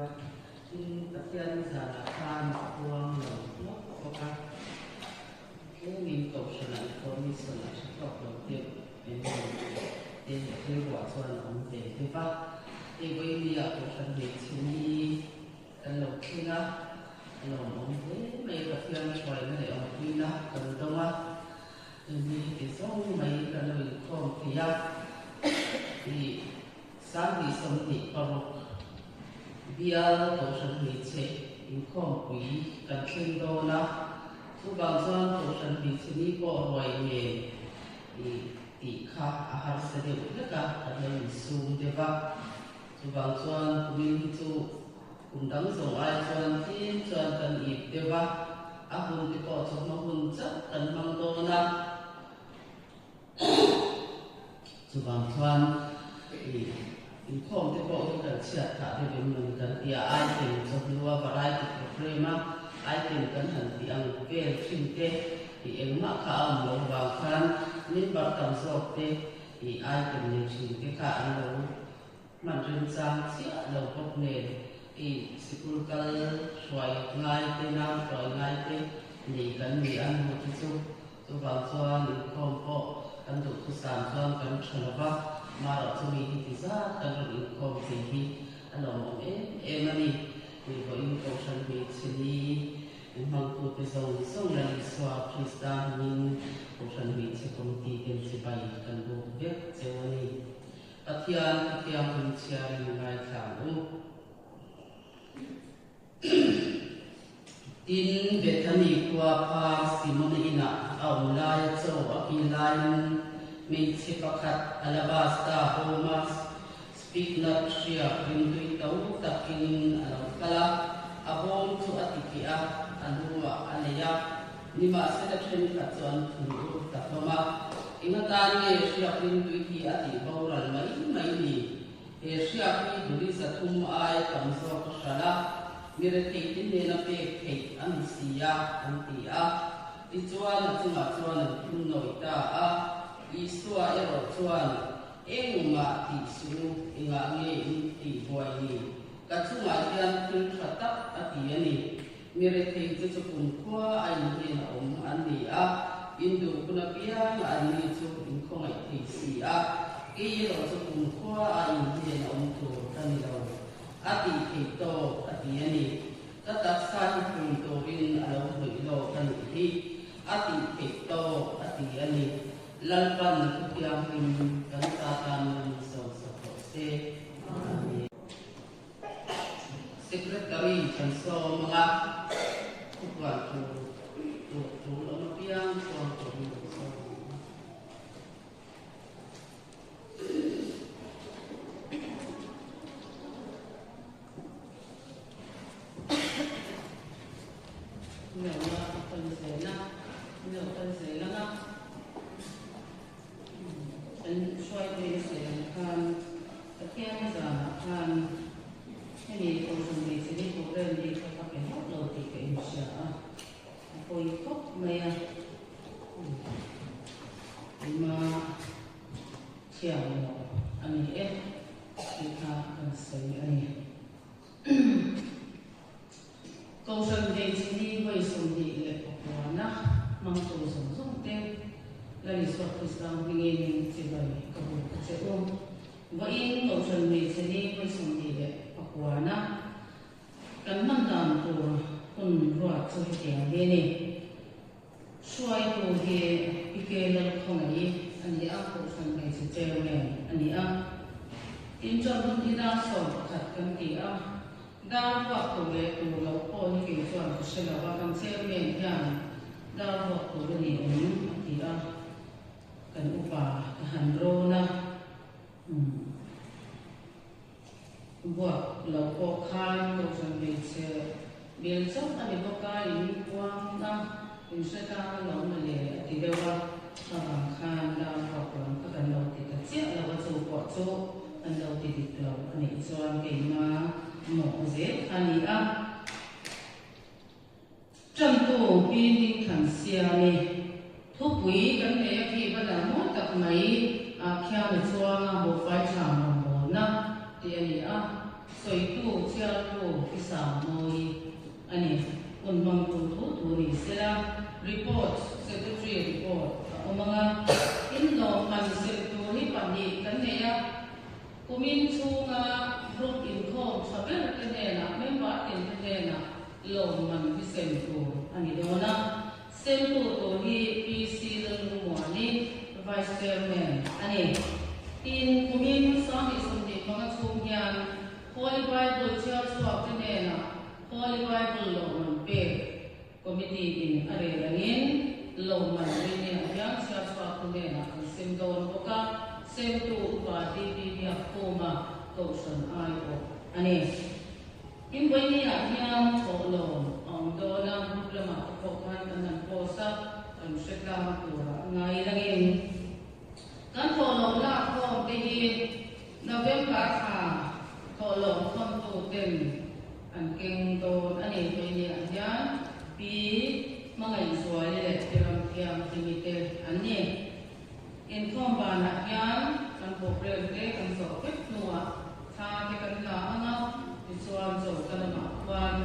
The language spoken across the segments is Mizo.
va. Tin, Pathian zanah khan a puang lo hlauh bawk a. Tlengin Kohhranah information a tha tawk lo deuh em ni te rilruah chuan a awm ve deuh a. Hei vawinia Kohhran hmeichhe ni kan lo thleng a, a lawmawm hle mai. Pathian hruaina leh awmpuina kan dawng a, hemi heti zawng mai kan lo inkhawm thei a. Ih. 2026 Bial Kohhran Hmeichhe inkhawmpui kan thleng dawn a, chuvang chuan Kohhran Hmeichhe ni pawh ruai nen tih kha a harsa deuh hlek a, kan lo insum deuh a. Chuvang chuan kumin hi chu kum dang zawng ai chuan tlem chuan kan ip deuh a, a hun te pawh chawhma hun chauh kan hmang dawn a. Chuvang chuan i inkhawm te pawh hi kan chhiat phah deuh em maw ni kan ti a, item chawhnu a variety programme a item kan han tih ang vel thin te i engmah kha a awm loh vang khan member tam zawk te i item nei thin te kha an lo hman remchang chiah lo bawk nen i sikul kal hruai ngai te nau hruai ngai te nei kan ni a hnu te chu Chuvang chuan inkhawm pawh kan duhthusam chuan kan tha lo va, marawh chu mi hi ti zat kan rawn inkhawm thei hi a lawmawm em em a ni. Tih vawiin Kohhran hmeichhe ni inhmangtute zawng zawng Lal Isua Krista hmingin Kohhran hmeichhe committee ten chibai kan buk vek cheu a ni. Pathian Thuthianghlim chhiarin ngaithla ang u. Tin, Bethany khua kha Simona inah a awm laia chaw a kil laiin hmeichhe pakhat alabasta bawma spiknat hriak rimtui to takin a lo kal a, a bawm chu a ti keh a, a lu-ah a nei a. Nimahsela thenkhat chu an thun ur ta hlawm a, Eng atan nge hriak rimtui hi a tih boral mai mai ni? He hriak hi duli 300 ai tam zawk a hralh a, mi retheite hnena pek theih a ni si a, an ti a. Tichuan a chungah chuan an phun nawi ta a. Isua erawh chuan, Engmah tih suh u, engah nge in tih buai ni? Ka chungah hian thil tha tak a ti a ni. Mi retheite chu kumkhua a inhnen a awm an ni a, in duh hun apianga an ni chu in khawngaih thei si a, kei erawh chu kumkhua a inhnen a awm tur ka ni lo, a tih theih tawk a ti a ni. Ka taksa hi phum turin a lo hnawih lawk a nih hi, a tih theih tawk a ti a ni. Lalpan Thuthianghlim kan ta tan min sawmsak rawh se. Amen. Secretary kan sawm ang a, thupuan tur tur tul awm apiang chuan turin kan sawm ang a. Nona a pan zel a, no pan zel ang a. Kan hruaitute sawi ang khan Pathian zanah khan hemi Kohhran hmeichhe ni program hi ka ka pe hauh lo tih ka inhria a, a pawi khawp mai a. Keima thiam loh a ni e tih kha kan sawi a ni. Kohhran hmeichhe ni vawi 28na hmangtu zawng zawng te Lal Isua Krista hmingin chibai ka buk a che u. Vawiin Kohhran hmeichhe ni vawi 29na kan hman dan tur hun ruat chu hetiang hi a ni. Hruaitu hi PK Lalkhawngaih a ni a, Kohhran Hmeichhe Chairman a ni a. Tin, chuan hun hi dar 11 kan ti a, dar vuak tur leh tur loh pawh hi kei chuan ka hre lo a, kan Chairman hian dar vuak tur a ni awm a ti a, kan upa ka han rawn a. Vuak loh pawh khan Kohhran hmeichhe bil chauh a ni bawk a, in puang a, in hre tlang a lo na le a ti deuh a, chuvang khan dar vuak lam kha kan lo ti ta chiah lo a, chu pawh chu kan lo ti dik lo a nih chuan keima mawh zel kha a ni a. Ṭantu Pi Hmingthansiami thupui kan nei a khi va dang mawi tak mai ah khian a chuang a, buhfai ṭha rawngbawlna tih a ni a, sawitu Chhiartu Pi Sangmawii a ni. Hun hmang tur thu thu ni sela, report, Secretary report a awm ang a. Inlawmman sem tur hi pahnih kan nei a. Kumin chhunga group inkhawm tha ber te hnenah member tin te hnenah lawmman hi sem tur a ni dawn a. Semtu tur hi PC Lallungmuani, Vice Chairman a ni. Tin, kumin 2025 chhung hian Holy Bible chhiar chhuak te hnenah Holy Bible lawmman pek Committee in a rel angin lawmman rinniah hian chhiar chhuak te hnenah an sem dawn bawk a, semtu Upa DP Biakkhuma Kohhran aiawh a ni. Tin, Vawinia hian thawhlawm a awm dawn a, group lamah te pawh khan kan han post a, kan hre tlang turah ngai langin kan thawhlawm lak khawm te hi November thla thawhlawm thawntu ten an keng dawn a ni. Vawinia hian Pi Hmangaihzuali leh Pi Ramthianghlimite te an ni. Inkhawm banah hian kan program te kan zawh vek hnuah thla te kan la ang a, tichuan choka lamah khuan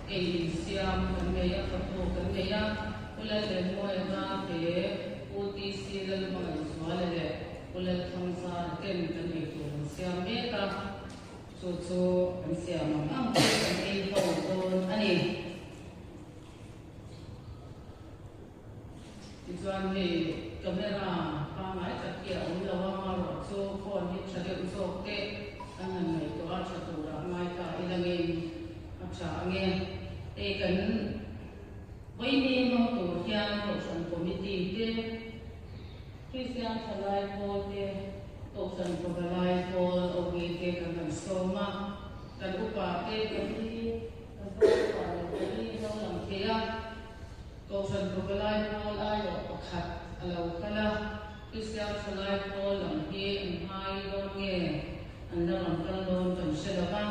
ei insiam kan nei a, fatu kan nei a, Pu Lallenmawia Hnamte, Pu TC Lalhmangaihzuala leh Pu Lalthangzara ten kan ei tur an siam mek a, chu chu kan siam ang ang te kan ei ho dawn a ni. Tichuan hei camera pangngai tak hi a awm lo a, amaherawh chu phone hi tha deuh zawk te an han ngaihtuah a, tha turah ngai ta ila ngei a tha ange. Hei kan Vawiini hmang tur hian Kohhran Committee te, Kristian Thalai Pawl te, Kohhran Pavalai Pawl Ogi te kan han sawm a, kan upa te kan hi kan upa lo te hi lo lang thei a. Kohhran Pavalai Pawl aiawh pakhat a lo kal a, Kristian Thalai Pawl lam hi an hmai dawn nge an la rawn kal dawn kan hre lo va,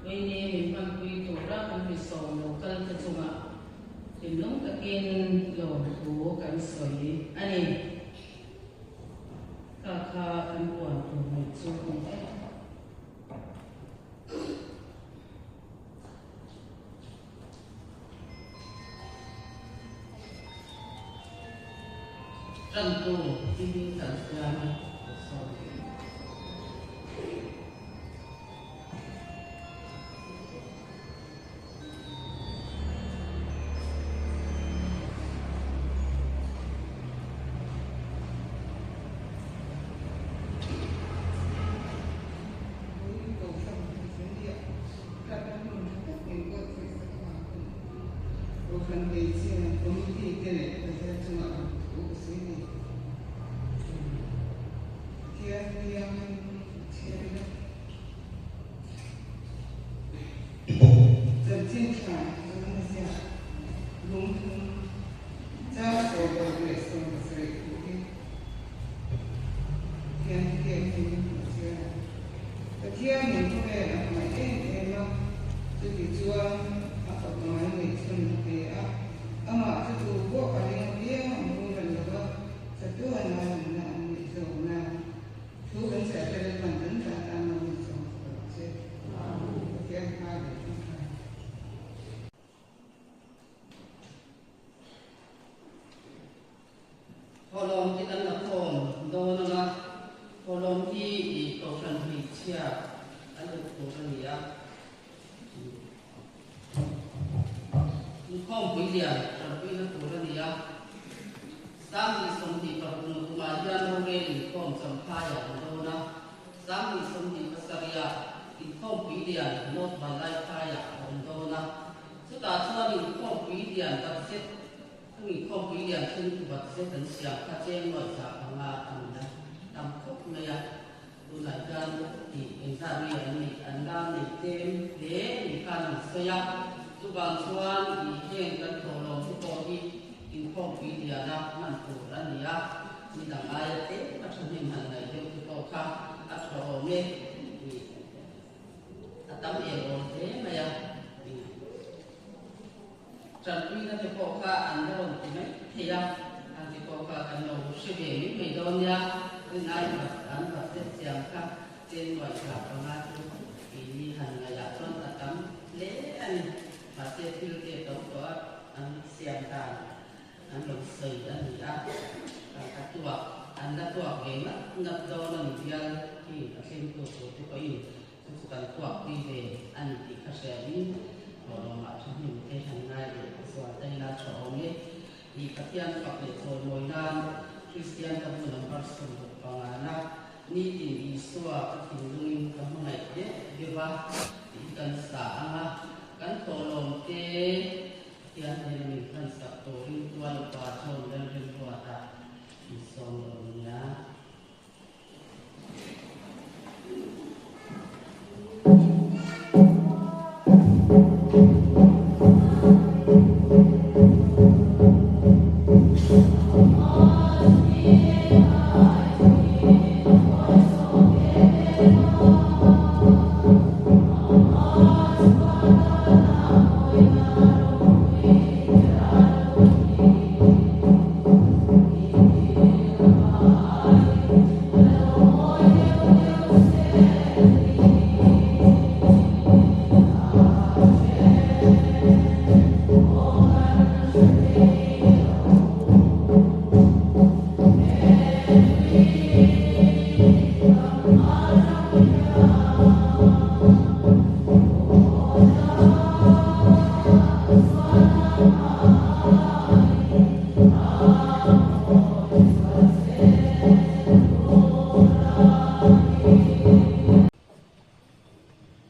Vawiini min hmanpui tura kan mi sawm lo kal te chungah thinlung takin lawmthu kan sawi a ni. Kha kha kan puan tur mai chu a ni e. Tantu timi kan siam sawi. Kohhran hmeichhia committee te leh Pathian chungah lawmthu ka sawi nei. Pathian biangin a chhiar ila. Chanchin tha zawng a ziak lungthum chang 17 thu hi Pathian biakin a chhiar a. Pathianin khawvel a hmangaih em em a, chuti chuan a fapa ngai ngaihchhun a pe a, amah chu tu pawh a ring apiang an boral lo va, chatuan a nunna an neih zawk nan thu kan chhiah te Lalpan kan zah tan lo min sawm sak rawh se. Pathian hma leh ṭawngṭai. Thawhlawm te kan la khawm dawn ang a, thawhlawm hi i Kohhran hmeichhia a lut tur a ni a. Inkhawmpui lian tanpuina tur a ni a. 2026 tumah hian rorel inkhawm champhai a awm dawn a, 2027 ah inkhawmpui lian North Vanlaiphai ah a awm dawn a, chutah chuan inkhawmpui lian budget Chumi khawmpui lian thil bat zet an siam kha cheng nuai za panga a ni a, tam khawp mai a. Tunah hian tih engzat nge an neih an la nei tlem hle ni khan an sawi a. Chuvang chuan ih heng kan thawhlawm te pawh hi inkhawmpui liana hman tur a ni a, midang aia tlem a thahnem han ngaih deuh te pawh kha a tha awm e tih a tam em awm hle mai a. Tanpuina te pawh kha an la rawn ti mai thei a, an ti pawh kha kan lo hre ve mai mai dawn nia, rinai bat an bat zet siam kha chen nuai tha panga chu keini han ngaihah chuan a tam. ni. Mahse thil te to tawh a an siam dan an lo sawi a ni a, tangka tuak an la tuak ve ngat ngat dawn a ni bial hi a thlengtu tur te pawhin chu chu kan tuak pui ve a ni tih kha hriain thawhlawmah thahnem te han ngai leh zual ta ila tha awm e. I Pathian fak leh chawimawi nan Kristian ka bu number 65 na nitin Isua ka thinlungin ka hmangaih deuh deuh a tih hi kan sa ang a, kan thawhlawm te Pathian hnena min hlansak turin Tual Upa John Lalremruata insawm dawn nia.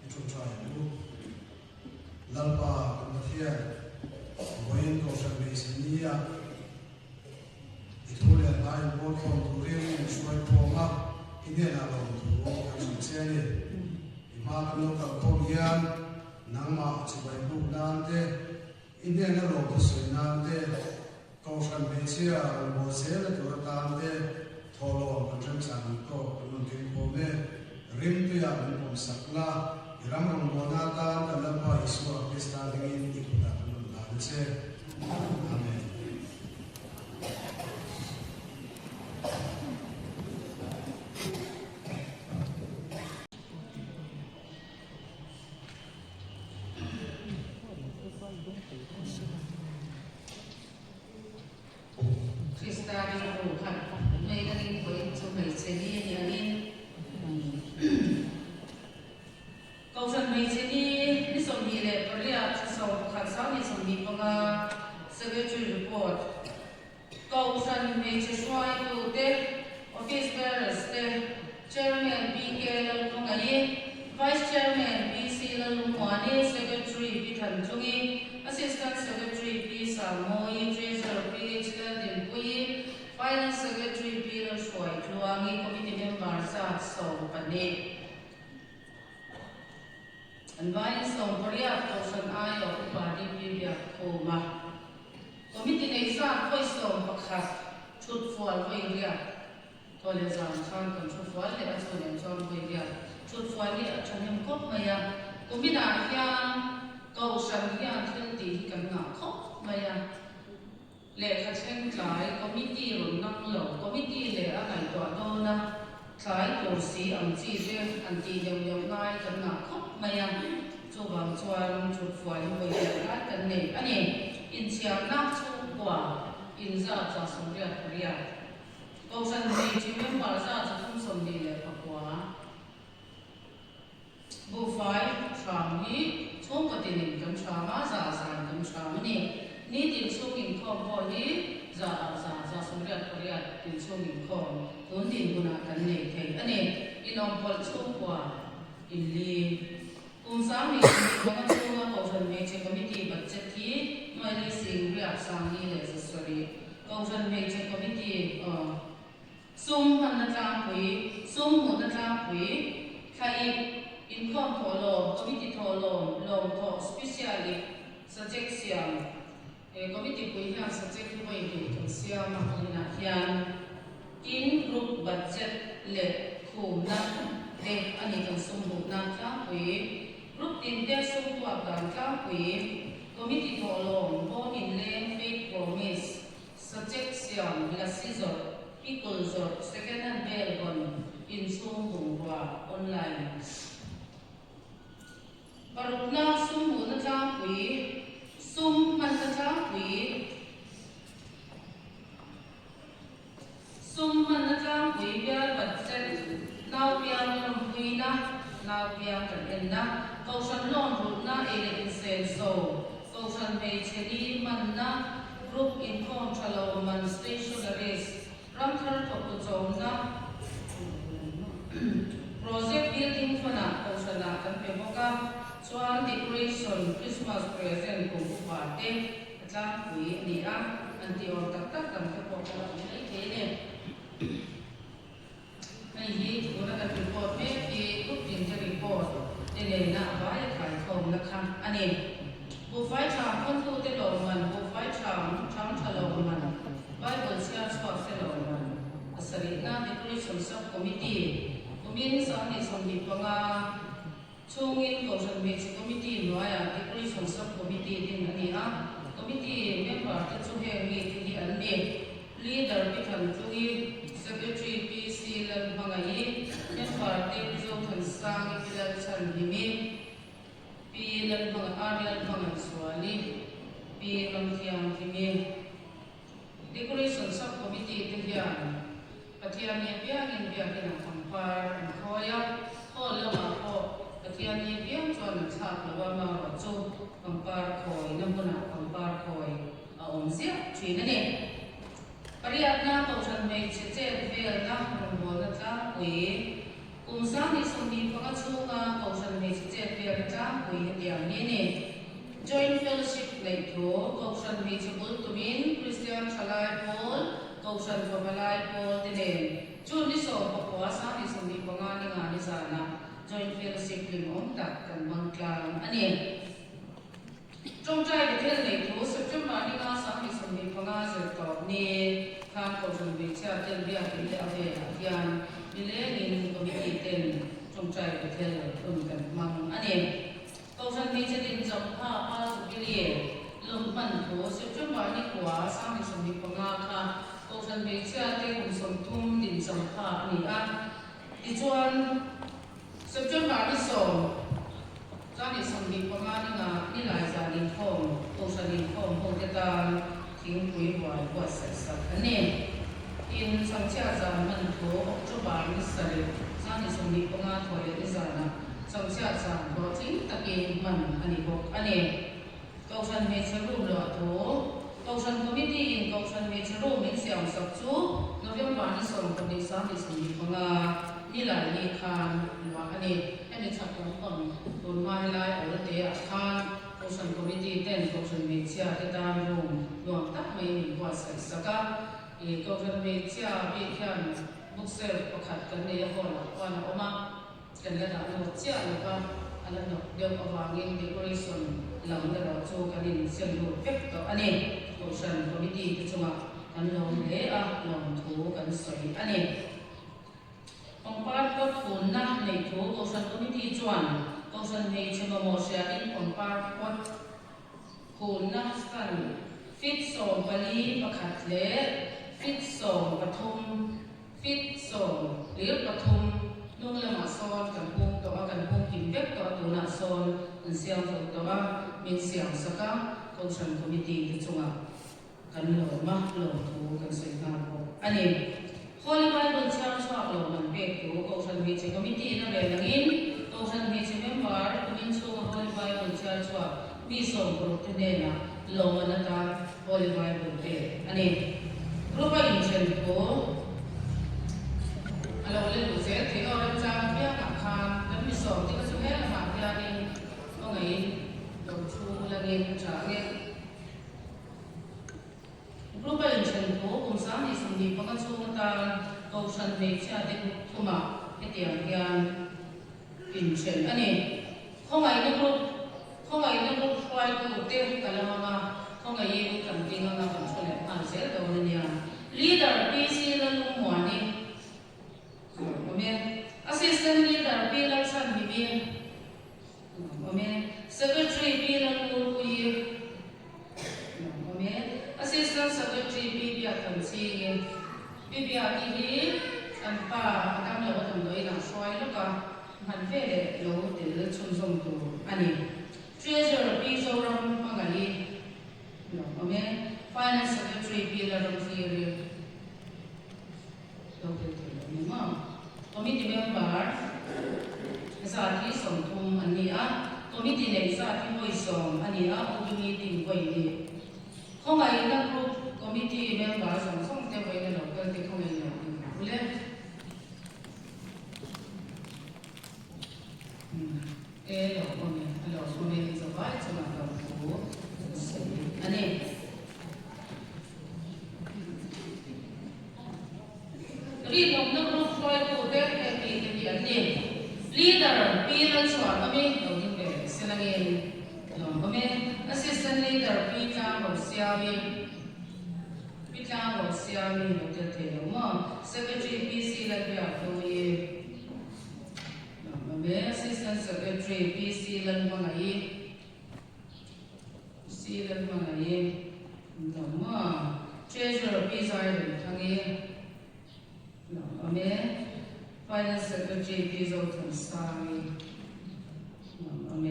I ṭawngṭai ang u. Lalpa kan Pathian, vawiin Kohhran hmeichhe nia i thu leh hla inbual khawm turin min hruai khawm a, i hnenah lawmthu kan hrilh che a ni. I hma kan lo kal khawm hian nangmah chibai buk nan te, I hnena lawmthu sawi nan te, Kohhran hmeichhia rawn bawl zel a tur atan te thawhlawm kan remchang ang tawk kan rawn keng khawm e. Rimtuiah min pawmsak la, i ram rawngbawlna atan kan Lalpa Isua Krista hmingin i kutah kan rawn hlan a che. Amen. Krista rilru khat mai ka ring pawhin chu hmeichhe ni a ni angin Kohhran hmeichhe ni ni 28 thla 11 2025 Secretary Report Kohhran hmeichhe hruaitute, Office Bearers te, Chairman PK Lalkhawngaihi, Vice Chairman PC Lallungmuani, Secretary Pi Thanchungi, Assistant Secretary Pi Sangmawii, Treasurer PH Laldinpuii, Finance Secretary Pi Lalhruaitluangi, Committee Member zat 12. An vaiin 18 Kohhran aiawh Upa DP Biakkhuma Committee nei zat vawi 11 thut fual vawi riat thaw leh zan khan kan thu fual leh a chu nen chuan vawi riat thut fual hi a thahnem khawp mai a. Kuminah hian Kohhran hian thil tih hi kan ngah khawp mai a. Lehkha thleng tlai committee rawn nang lo, committee leh a ngaihtuah dawn a, tlai tur si ang chi te han tih deuh deuh ngai kan ngah khawp mai a, chuvang chuan thut fuai hi vawi lian lai kan nei a ni. Inchhiarna chhungkua inzat 188, Kohhran hmeichhe member 329. Buhfai hram hi chhungkaw tinin kan hram a, za zan kan hram a ni. Nitin chhung inkhawm pawh hi za ah za, 188 tin chhung inkhawm tun dinhmunah kan nei thei a ni. Inawmpawlh chhungkua inli. Kum 2025 chhunga Kohhran Hmeichhe Committee budget hi nuaili sing riak sangli leh 700. Kohhran Hmeichhe Committee Sum hmanna tlangpui, sum hmuhna tlangpui, thla ip, inkhawm thawh lawm, committee thawh lawm, lawm thawh, special ip, subject siam, he committee pui hian subject hi vawi hnih kan siam a kuminah hian tin group budget leh khumna te a ni kan sum hmuhna tlangpui, group tin te sum tuak dan tlangpui, committee thawh lawm, bawm inleng, faith promise, Subject siam, lasi zawrh, pickle zawrh, second hand bel hawn, inchhung bungrua, online. Parukna, sum hmuhna tlangpui. tlangpui, sum hmanna tlangpui, sum hmanna tlangpui bial budget, naupiang lawmpuina, naupiang kan enna, kohhran loan rulhna ei leh insenso, kohhran hmeichhe ni hmanna, group inkhawm tha lo man stationaries, Ramthar thawktu chawmna project building fund-ah kohhranah kan pe bawk a, chuan decoration, Christmas present kum upa te a tlangpui a ni a, an tih awm tak tak dang te pawh ka la awm mai thei a ni. Hei hi tuna kan report mek hi group tin te report te nena a vai a thaikhawmna kha a ni. Buhfai ṭham phawntute lawmman, buhfai ṭham ṭham ṭha lawmman, Bible chhiar chhuak se lawmman, pasarihna Decoration Sub-Committee, kumin 2025 chhungin Kohhran Hmeichhe Committee hnuaiah Decoration Sub-Committee din a ni a, Committee member te chu heng mite hi an ni, Leader Pi Thantlungi, Secretary Pi C Lalhmangaih, Member te Pi Zothansangi, Pi Lalchhanhimi, Pi Lalhmanga Ar Lalhmangaihzuali, Pi Ramthianghlimmi, Decoration Sub-Committee te hian Pathianni apiangin biakinah pangpar an khawi a, hall lamah pawh Pathianni apiang chuan an thlak lo a, marawh chu pangpar khawina hmunah pangpar khawi a awm ziah thin a ni. Pariatna Kohhran hmeichhe chet velna rawngbawlna tlangpui. Kum 2025 chhunga Kohhran hmeichhe chet velna tlangpui hetiang hi a ni. Joint Fellowship neih thu Kohhran hmeichhe bul tumin Kristian Thalai Pawl, Kohhran Favalai Pawl te nen June ni 15 2025 ni nga ni zanah Joint Fellowship hlimawm tak kan hmang tlang a ni. Tawngtai Bethel neih thu September ni nga 2025 zir tawp ni khan Kohhran hmeichhia ten biakin leh a velah hian nilengin committee ten tawngtai Bethel hun kan hmang a ni. Kohhran hmeichhe din champha pa Jubilee lawm hman thu September ni kua 2025 kha Kohhran hmeichhia te kum 30 din champha a ni a. Tichuan September ni 10, 2025 ni nga nilai zan inkhawm, Kohhran inkhawm hote tan thingpui huai buatsaih sak an ni. Tin, Changchhia zan hman thu October ni 7, 2025 thaw leh ni zanah Changchhia zan hlawhtling takin hman a ni bawk a ni. Kohhran hmeichhe room luah thu, Kohhran Committee in Kohhran hmeichhe room min siam sak chu November ni 12 2025 nilai ni khan luah a ni. Hemi chhak lampang tun hma helai awl te ah khan Kohhran Committee ten Kohhran hmeichhia te tan room nuam tak mai min buatsaih sak a. I Kohhran hmeichhia bik hian bookshelf pakhat kan nei a hall ah khuan a awm a. Kan la dah lut chiah lo va, a la hnawk deuh avangin decoration lam erawh chu kan insiam lut vek tawh a ni. Kohhran committee te chungah kan lawm hle a, lawmthu kan sawi a ni. Pangpar pot hunna neih thu Kohhran committee chuan Kohhran hmeichhe mamawh hriain pangpar pot hunna stand feet 14 pakhat leh feet 13 Feet 13 hnung lamah sawn kan hung tawh a, kan hung kim vek tawh a, tunah sawn an siam zo tawh a, min siam sak a, Kohhran Committee te chungah kan lawm a, lawmthu kan sawi nghal bawk a ni. Holy Bible chhiar chhuak lo man pek thu Kohhran Hmeichhe Committee in a rel angin Kohhran Hmeichhe member kumin chhunga Holy Bible chhiar chhuak mi 60 te hnenah lawmman atan Holy Bible pek a ni. Group a inthen thu a lo let duh zel thei aw remchang apiangah khan kan mi sawm te kha chu he lamah hianin kawngaihin lo thu langin a tha ang e. Group a inthen thu kum 2025 chhung atan Kohhran hmeichhia te group thumah hetiang hian inthen a ni. Khawngaihna group, Khawngaihna group hruaitu te ka la hmang a, khawngaihin kan ding anga kan thu leh nghal zel dawn a nia. Leader PC Lalungmuani awm e, Assistant Leader Pi Lalchhanhimi awm e, Secretary Pi Lalngurpuii awm e, Assistant Secretary Pi Biakthanchhingi, Pi Biaki hi an pa a dam lo a damdawiin ah hruai lawk a, Hman veleh lo tel chhunzawm tur a ni. Treasurer Pi Zoram. Finance Secretary Pi Lalramhliri lo tel thei lo ni maw? Committee member zat hi 30 an ni a, committee neih zat hi vawi 10 a ni a, OB meeting vawi hnih. Khawngaihna group committee member zawng zawng te vawiin a lo kal te khawngaih lo ding ang u le. E lo awm e, a lo awm e, zavai chungah lo thu kan sawi a ni. Rinawmna group hruaitute heng mite hi an ni. Leader Pi Lalchhuanawmi lo ding ve leh se langin lawm awm e. Assistant Leader Pi Tlangrosiami Pi Tlangrosiami lo tel thei lo maw? Secretary Pi C Lalbiakhlui lawm awm e. Assistant Secretary Pi C Lalhmangaih C Lalhmangaih lawm maw? Treasurer Pi Zairemthangi lawm awm e. Finance Secretary Pi Zothansangi lawm awm e.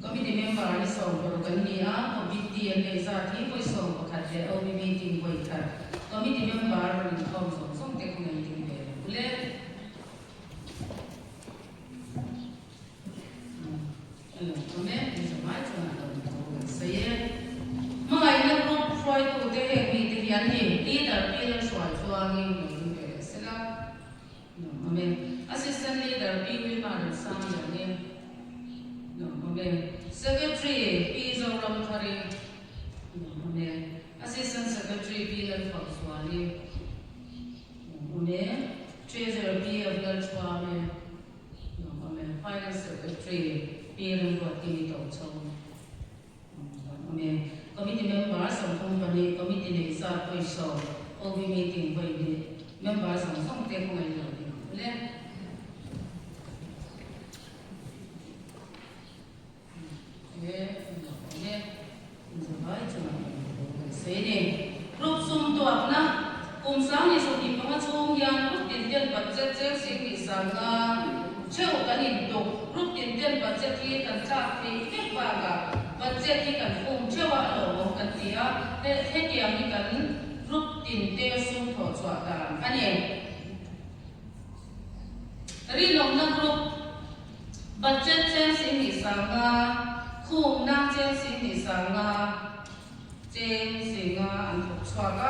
Committee member hi 16 an ni a, committee an neih zat hi vawi 11 leh OB meeting vawi khat. Committee member rawn inkhawm zawng zawng te khawngaih ding ve lo u le. A lo awm e, in zavai chuan a lo tho kan sawi e. Hmangaihna group hruaitute heng mite hi an ni, leader pi Lalhruai chuangin lo ding ve leh sela lo awm e. Assistant leader Pi Wilma Remsangliani lo awm e. Secretary Pi Zoramthari lo awm e. Assistant Secretary Pi Lalfakzuali lo awm e. Treasurer Pi Avlalchhuami Lawm awm e. Finance Secretary Pi Remruatimi Tochho Lawm awm e. Committee member 32, Committee nei zat vawi 10, OB meeting vawi hnih, member zawng zawng te khawngaih lo ding ang u le. E, lawm awm e. Zavai chungah kan thu kan sawi a ni. Group sum tuakna, Kum 2025 chhung hian group tin ten budget cheng 10,500 theuh kan intuk. Group tin ten budget hi kan tlak theih vek bakah budget hi kan fum theuh a, a lawmawm kan ti a, hetiang hi kan group tin te sum thawh chhuah dan a ni. Rinawmna group budget cheng 10,500, khumna cheng 10,500, cheng 10,000 an thawk chhuak a.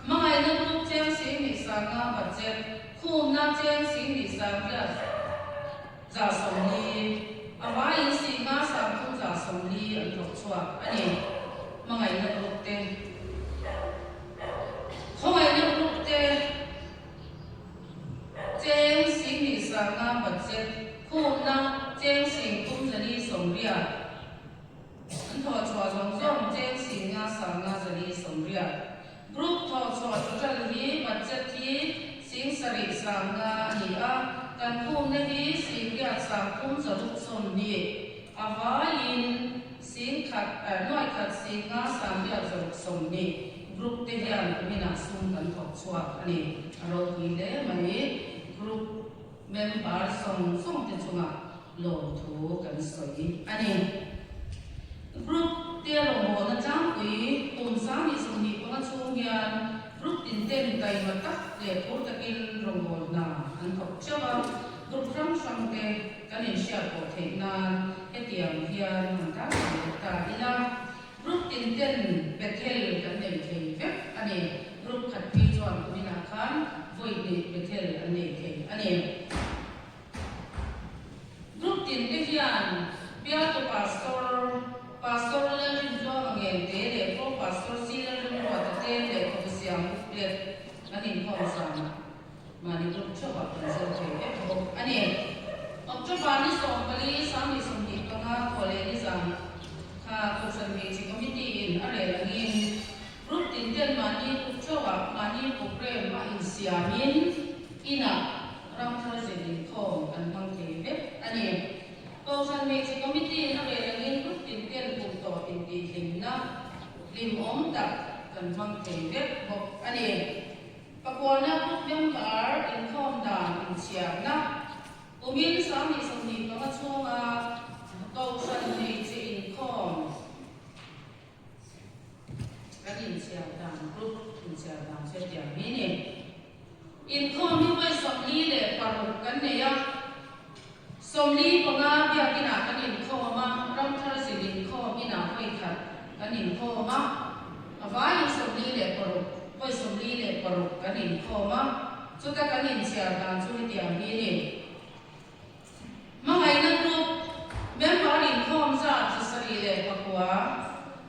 Hmangaihna group cheng 10,500 budget, khumna cheng 10,940, a vaiin 10,340 an thawk chhuak a ni. Hmangaihna group te, khawngaihna group te, Cheng 10,500 budget khumna cheng 10,480 an thawh chhuah zawng zawng cheng 5,580. Group thawh chhuah total hi budget hi 7,500 a ni a, kan khumna hi 8,360 a vaiin 1,000 5,560. Group te hian kuminah sum kan thawk chhuak a ni. A ropui hle mai. Group member zawng zawng te chungah lawmthu kan sawi a ni. Group te rawngbawlna tlangpui kum 2025 chhung hian group tin ten taima tak leh phur takin rawngbawlna an thawk theuh a. Group hrang hrang te kan inhriat pawh theih nan hetiang hian han tarlang leh ta ila. Group tin ten Bethel kan nei thei vek a ni. Group khat phei chuan kuminah khan vawi hnih Bethel an nei thei a ni. Group tin te hian bialtu Pastor, Pastor Lalrintluanga Ngente leh Pro Pastor C Lalrimruata te lehkhabu siam booklet an inkhawm zanah mahni group theuhah kan zir thei vek bawk a ni. October ni 14, 2025 thawhleh ni zan kha Kohhran Hmeichhe Committee in a rel angin group tin ten mahni group theuhah mahni programme a insiamin inah ramthar zir inkhawm kan hmang thei vek a ni. Kohhran Hmeichhe Committee in a rel angin group tin ten kum tawp intihhlimna hlimawm tak kan hmang thei vek bawk a ni. Pakuana group member inkhawm dan inchhiarna kumin 2025 chhunga Kohhran Hmeichhe inkhawm kan in. kan inkhawm a, a vaiin 46, vawi 46 kan inkhawm a, chuta kan inchhiar dan chu hetiang hi a ni. Hmangaihna group member inkhawm zat 79,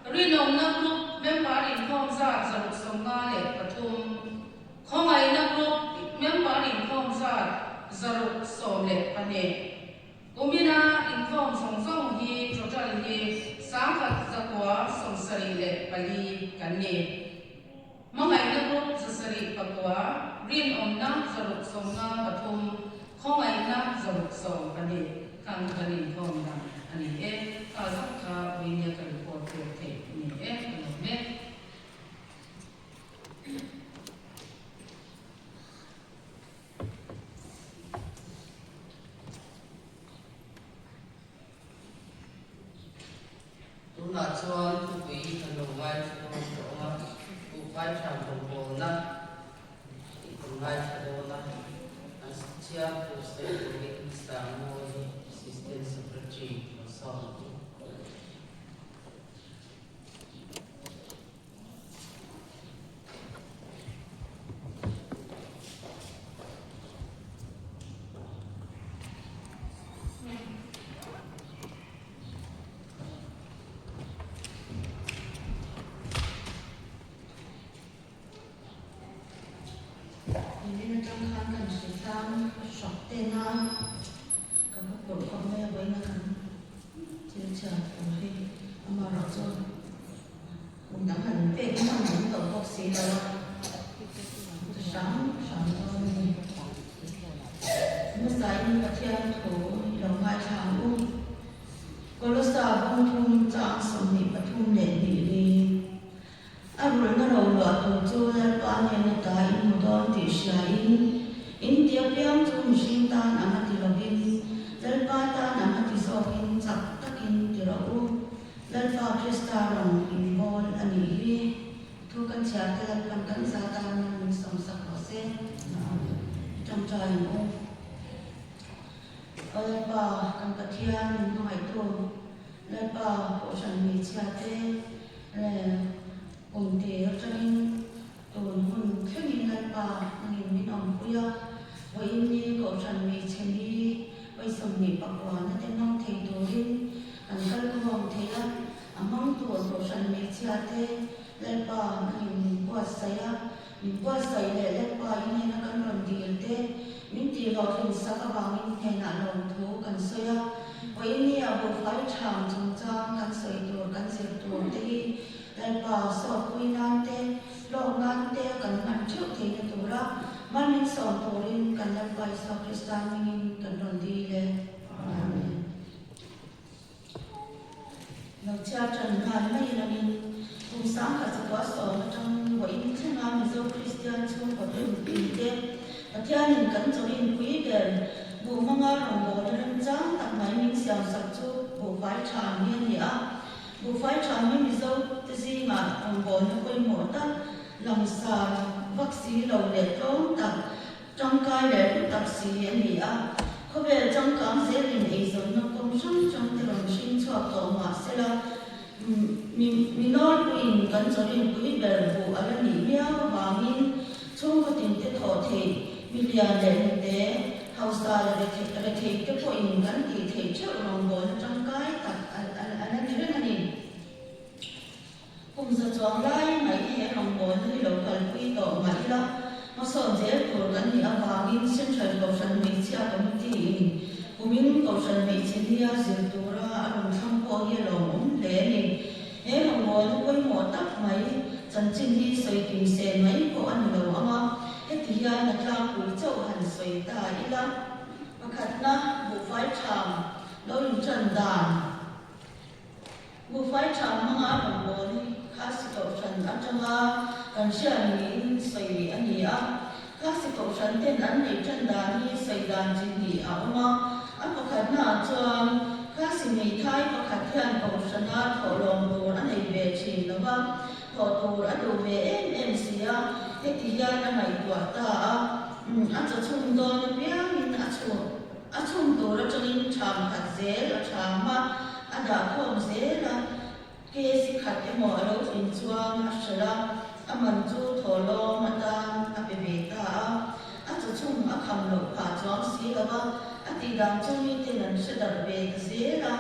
Rinawmna group member inkhawm zat 653, Khawngaihna group member inkhawm zat 612. Kumina inkhawm zawng zawng hi total hi 1974 kan ni. Hmangaihna group 79, rinawmna 653, khawngaihna 610 khan kan inkhawm dan a ni e. Kha zawng kha vawinia ka report pek theih a ni e, ka lawm e. Tunah chuan thupui kan lo ngaithla dawn tawh a, buhfai tha rawngbawlna tih kan ngaithla dawn a, an chhiar tur sawi turin Sangmawi Assistant Secretary lo sawm ang u. Nimin atang khan kan hritlang hrap ten a, ka va pawlh khawp mai a vawiin a kan thil chhiar tur hi amaherawh chu kum dang han pek hman an tawh bawk si lo a, chu hram hram dawn a ni. Hmasain Pathian thu i lo ngaithla ang u. Kolosa bawngthum chang 22 li. A rulhna ro luah tur chu Lalpa hnena ta in hmu dawn tih hriain, in ti apiang chu mihring tan ang a ti lovin, Lalpa tan ang a ti zawkin chak takin ti rawh u. Lalpa Krista rawn inbawl a nih hi. Thu kan chhiar te Lalpan kan za tan min sawmsak rawh se. Ṭangṭai ang u. Aw Lalpa, kan Pathian min hmangaihtu, Lalpa, Kohhran hmeichhia te leh kum tir atangin tun hun thlengin Lalpa nangin min awmpui a, vawiin ni Kohhran hmeichhe ni vawi 29 te hmang thei turin kan kal khawm thei a, a hmang tur Kohhran hmeichhia te Lalpa nangin min buatsaih a, Min buatsaih leh Lalpa i hnena kan rawn dil te, min tih hlawhtlin sak avangin hnenah lawmthu kan sawi a. Vawinia buhfai ṭham chungchang kan sawi tur kan zir tur te hi Lalpa sawtpui nan te, hlawk nan te a kan hman ṭheuh theihna tura mal min sawm turin kan Lalpa Isua Krista hmingin kan rawn dil e. Amen. Lo chhiar ṭan nghal mai langin kum 1910 aṭang vawiin thlenga Mizo Kristian chhungkaw rinpui te Pathianin kan chawrinpui ber buh hmanga rawngbawlna remchang tak mai min siamsak chu buhfai ṭham hi a ni a. Buhfai ṭham hi Mizo te zingah rawngbawlna pawimawh tak, langsar vak si lo leh tlawm tak, Tangkai leh hlu tak si a ni a, khawvel changkang zelin eizawnna kawng hrang hrang te rawn hring chhuak tawh mah sela, mi mi nawlpuiin kan chawrinpui ber buh a la nih miau avangin chhungkaw tinte thawh theih mi lian leh mite, hausa leh rethei te pawhin kan tih theih theuh rawngbawlna tangkai tak a la ni reng a ni. Kum za chuang lai mai he rawngbawlna hi lo kalpui tawh mah ila, hmasawn zel tur kan nih avangin Central Kohhran Hmeichhia Committee-in kumin Kohhran Hmeichhe nia zir tura a rawn thlang pawh hi a lawmawm hle a ni. He rawngbawlna pawimawh tak mai chanchin hi sawi kim se mai pawh a ni lo ang a, heti hian a tlangpui chauh han sawi ta ila, pakhatna buhfai ṭham lo inṭan dan. Buhfai ṭha hmanga rawngbâwl hi Khasi Kohhran aṭanga kan hriat niin sawi a ni a. Khasi Kohhran ten an neih ṭan dan hi sawi dan chi hnih a awm a. A pakhatnaah chuan Khasi hmeithai pakhat hian Kohhrana thawhlawm tur a nei ve ṭhin lo va, thawh tur a duh ve em em si a, heti hian a ngaihtuah ta a, a chaw chhum dawn apiangin a chhum. A chhung tur atangin ṭham khat zel a ṭham a, a dah khawm zel a, kg khat emaw a hralh a, a man chu thawhlawm atan a pe ve ta a. A chaw chhung a kham loh phah chuang si lo va, a tih dan chu miten an hre darh ve ta zel a.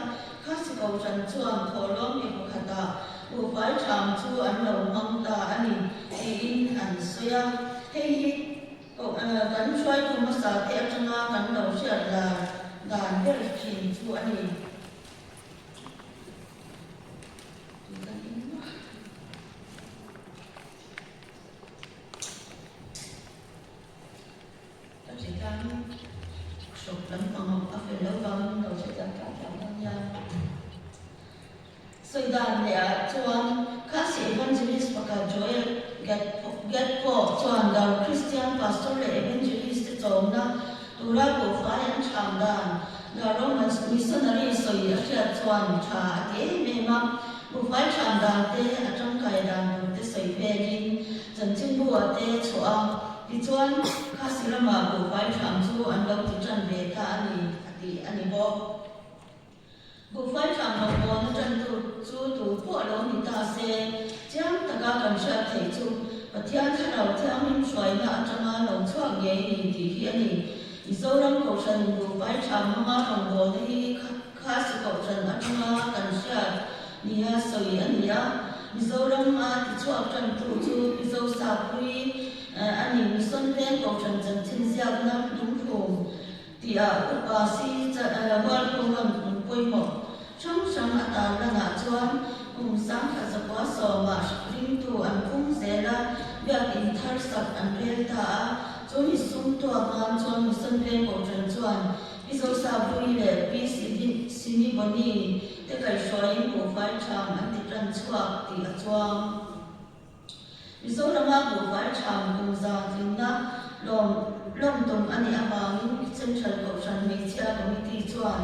Khasi Kohhran chuan thawhlawm mi pakhatah buhfai ṭham chu an lo hmang ta a ni tiin an sawi a. Hei hi kan hruaitu hmasa te aṭanga kan lo hriat lar dan ber ṭhin chu a ni. Ka hre tlang hrawk lampang a fel lo vangin lo hre tlang tlang tlang dawn nia. Sawi dan leh ah chuan Khasi Evangelist pakhat Joel Gatpo chuan Dawr Kristian Pastor leh Evangelist te chawmna tura buhfai an ṭham dan Garo Missionary sawi a hriat chuan ṭha a ti em em a, buhfai ṭham dan te a ṭangkai dan tur te sawi velin chanchinbu ah te chhuah a. Tichuan, Khasi ramah buhfai ṭham chu an lo ti ṭan ve ta a ni, a ti a ni bawk. Buhfai ṭham rawngbawlna ṭantu chu tu pawh lo ni ta se, chiang taka kan hriat theih chu Pathian Thlarau Thianghlim hruaina aṭanga lo chhuak ngei ni tih hi a ni. Mizoram Kohhranin buhfai ṭham hmanga rawngbawlna hi Khasi Kohhran aṭanga kan hriat nia sawi a ni a. Mizoram a tichhuak ṭantu chu Mizo Sapui a ni. Mission Veng Kohhran chanchin ziakna lungphum tihah upa si Hualkhunga'n kum pawimawh hrang hrang a tarlanah chuan kum 1990 ringtu an pung zel a, biakinn thar sak an rel ta a. Chu mi sum tuak nan chuan Mission Veng Kohhran chuan Pi Zosapui leh Pi Siniboni te kaihhruaiin buhfai ṭham an ti ṭan chhuak tih a chuang. Mizorama buhfai ṭham kum za tlinna lawm lawm tum a nih avangin Central Kohhran Hmeichhia Committee chuan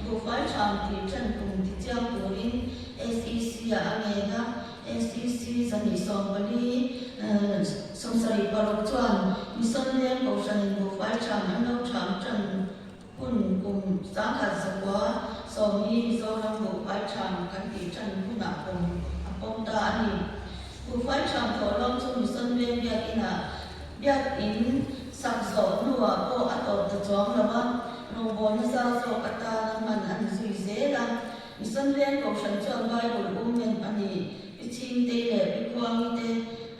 buhfai ṭham tih ṭan kum ti chiang turin SEC-ah a ngen a, SEC 240, 76 chuan Mission Leng Kohhranin buhfai ṭham an lo ṭham ṭan hun kum 1990 hi Mizoram buhfai ṭham kan tih ṭan hunah pawm a pawm ta a ni. Buhfai ṭham thawhlawm chu Mission Leng biakinah biakin sak zawh hnuah pawh a tawp ta chuang lo a, rawngbawlna zau zawk atana hman a ni zui zel a. Mission Veng Kohhran chuan Bible um en a ni. Pi Chhingtei leh Pi Khuangi te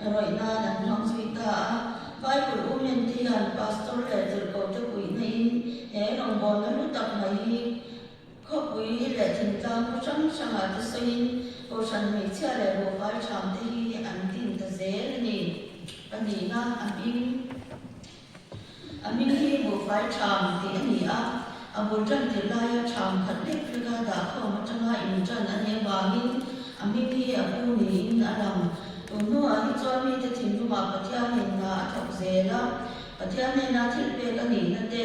rawih nan an hmang zui ta a. Bible um en te hian Pastor leh tirhkoh te puihna in he rawngbawlna hlu tak mai hi khawpui leh thingtlang khaw hrang hrangah te sawiin Kohhran hmeichhia leh buhfai ṭham te hi an din ta zel a ni. Pahnihna a hming. A hming hi buhfai ṭham tih a ni a, a bul ṭan tirh laia ṭham khat lek leka dahkhawm aṭanga inṭan a nih avangin a hming hi a pu niin a lang. Tun hnuah hi chuan mite thinlungah Pathianin hna a thawk zel a, Pathian hnena thil pek a nihna te,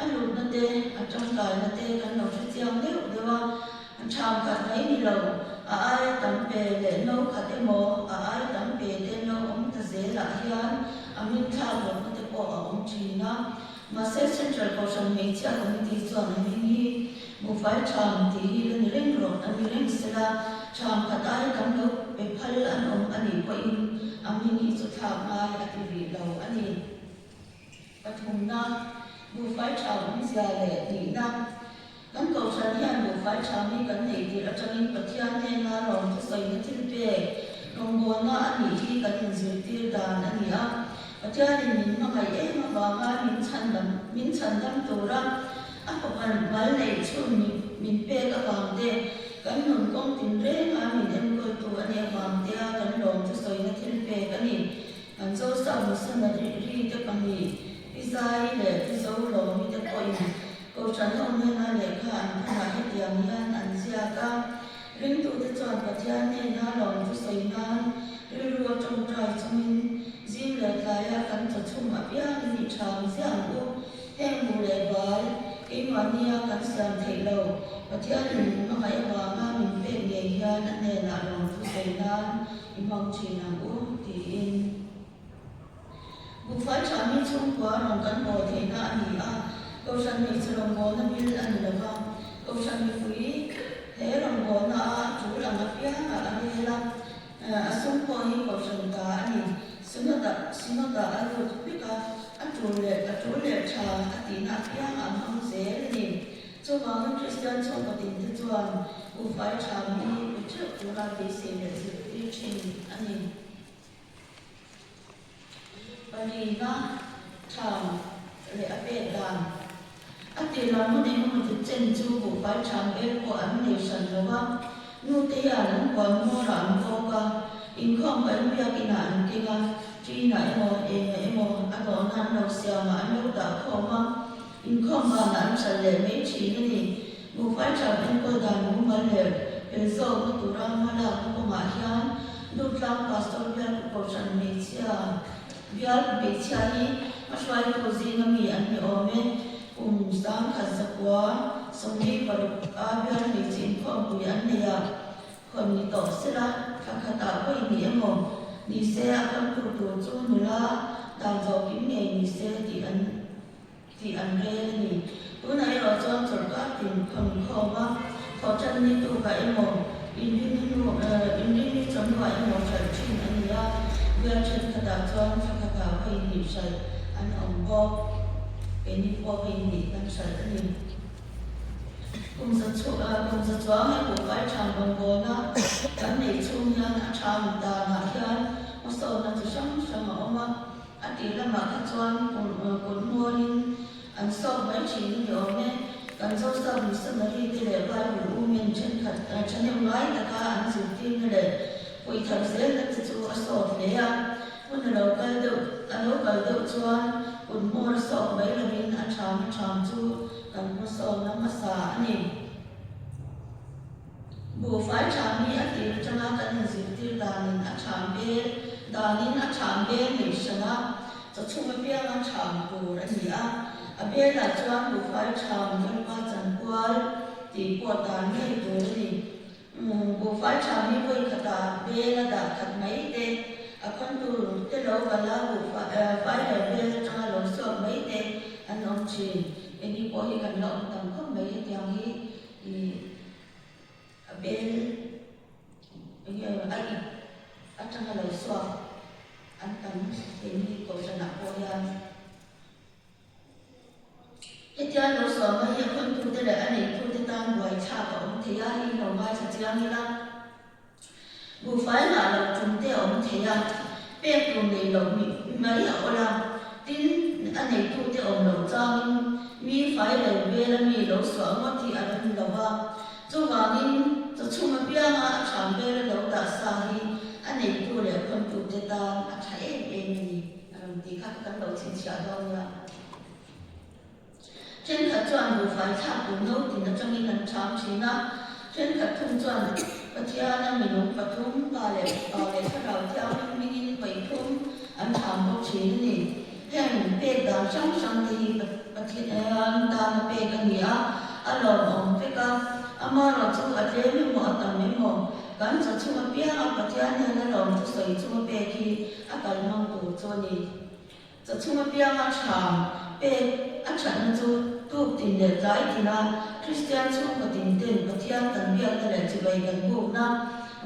a hlutna te, a ṭangkaina te kan lo hre chiang deuh deuh a. Ṭham khat mai ni lo, a aia tam pe leh no khat emaw, a aia tam pe te lo awm ta zelah hian a min thlak lohna te pawh a awm ṭhin a. Mahse, Central Kohhran Hmeichhia Committee chuan a hming hi Buhfai Ṭham tih hi la ni reng rawh, a ni reng sela, ṭham khat aia tam lo pe phal an awm a nih pawhin a hming hi chu thlak ngai a ti rih lo a ni. Pathumna, Buhfai Ṭha awmzia leh nihna. Kan Kohhran hian buhfai ṭha mi kan neih tirh aṭangin Pathian hnena lawm thusawina thil pek rawngbawlna a nih hi kan inzirtir dan a ni a. Pathianin min hmangaih em avanga min chhandam min chhandam tura a fapa mal neih chhun min pek avang te, kan nun kawng tinrenga min enkawltu a nih avang tea kan lawm thusawina thil pek a ni. Kan Zosa Missionary te pahnih, Pi Zai leh Pi Zolawmi te pawhin Kohhran ho hnena lehkha an thawnah hetiang hian an ziak a, Ringtute chuan Pathian hnena lawmthu sawi nan rilru a tawngtai chungin zing leh tlaia kan chaw chhum apiangin i ṭham ziah ang u. Heng bu leh bal, keimahnia kan siam theih lo, Pathianin min hmangaih avanga min pek ngei hian a hnenah lawmthu sawi nan i hmang ṭhin ang u, tiin. Buhfai ṭha mi chhungkua rawn kan bawl theihna a ni a, Kohhran hmeichhe rawngbawlna mil a ni lo va, Kohhran mipui he rawngbawlna a ṭul ang apiangah a rel a. A sum pawh hi kohhran ta a ni. Synod-ah Synod-ah a lut vek a, a tul leh a tul leh tha a tihna apiang a hmang zel a ni. Chuvangin Kristian chhungkaw tinte chuan buhfai tha hi pe theuh tura beisei leh zirtir thin a ni. Palina tha leh a pek dan. A tir lam hun engemaw ti chen chu buhfai tha bel pawh an nei hran lo va, nute hian an puan hmawrah an kawk a, inkhawm pahin biakinah an keng a, ṭinah emaw engah emaw a dawhna an lo siamah an lo dah khawm a, inkhawm vanah an hralh leh mai ṭhin a ni. Buhfai tha enkawl dan mumal leh fel zawkna tura hmalakna kawngah hian Dutlang Pastor bial Kohhran hmeichhia Bial hmeichhia hi a hruaitu zinga mi an ni awm e. Kum 1946 a bial hmeichhe inkhawmpui an nei a, khawn ni tawh sela, thla khatah vawi ni emaw ni se a khamtu tur chu nula dan zawhkim ngei ni se tih an tih an rel a ni. Tunah erawh chuan chawlhkar tin khawn khawm a, thawhṭan ni tukah emaw, inrinni hnu inrinni chawhnuah emaw hralh ṭhin a ni a, bial ṭhenkhatah chuan thla khatah vawi hnih hralh an awm bawk. Keini pawh vawi hnih kan hralh a ni. Kum za kum za chuang he buhfai ṭham rawngbawlna kan neih chhung hian a ṭham danah hian hmasawnna chi hrang hrang a awm a. A tih lamah kha chuan kut hmualin an sawk mai thin a ni awm e. Kan Joseph missionary te leh Bible umen thenkhat thahnem ngai taka an zirtirna leh puithar zelna te chu a sawt hle a. Hun a lo kal deuh a lo kal deuh chuan kut hmawr a sawk mai lovin a tham a tham chu kan hmasawnna hmasa a ni. Buhfai tham hi a tir atanga kan inzirtir danin a tham bel danin a tham bel nei hran a, chawchhum apianga tham tur a ni a. A belah chuan buhfai tham lalpa chankual tih pawh dan ngei tur a ni. Buhfai tham hi vawi khatah bel a dah khat mai te, a khawn tur te lo kal a buhfai leh bel atanga lo suak mai te an awm thin. Eng pawh hi kan la awm tam khawp mai hetiang hi. Ih a bel enge a ip atanga lo suak an tam keini kohhranah pawh hian hetia lo suah mai hi a khawntute leh a neitute tan buaithlak a awm thei a, hei lo ngaithla chiang ila. Buhfai ngah loh tum te a awm thei a, pek tur nei loh mai a awl a, tin a neitute awm loh changin mi fai lo vela mi lo suah ngawt hi a rem lo va. Chuvangin chawchhum apianga a ṭham vela lo dah sa hi a neitu leh khawntute tan a ṭha em em a ni a rawn tih kha kan lo chhinchhiah dawn nia. Thenkhat chuan buhfai thlak tur no tin atangin an chhang thin a, thenkhat thung chuan Pathiana minung pathum, Pa leh Fapa leh Thlarau Thianghlim hmingin vawiphum an chhang bawk thin a ni. Heng pek dan hrang hrang te hi Pathian tana pek a ni a, a lawmawm vek a, amaherawh chu a tlem emaw a tam emaw kan chaw chhung apianga Pathian hian a lawm thusawi chunga pek hi a kal hmang tur chu a ni. Chawchhung apianga ṭham pek a ṭhatna chu tuk tin leh tlai tina Kristian chhungkaw tin ten Pathian kan biakna leh chibai kan bukna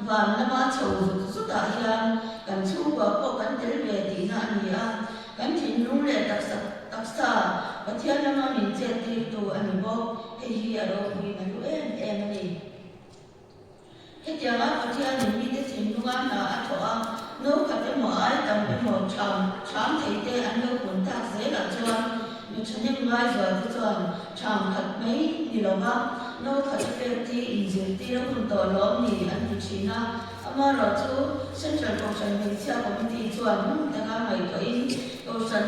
van lama chho zut zutah hian kan chhungkua pawh kan tel ve tihna a ni a, kan thinlung leh taksa taksa Pathian lama min chettirtu a ni bawk. Hei hi a ropuiin a hlu em em a ni. Hetianga Pathianin mite thinlunga hna a thawh a, no khat emaw ai tam emaw ṭham ṭham theite an lo pun tak zelah chuan mi ṭhahnem ngaizualte chuan ṭham khat mai ni lova no khat a pek thi inzirtir a hun tawh lawm ni an ti ṭhin a. Amaherawh chu Central Kohhran Hmeichhia Committee chuan hmun taka ngaihtuahin Kohhran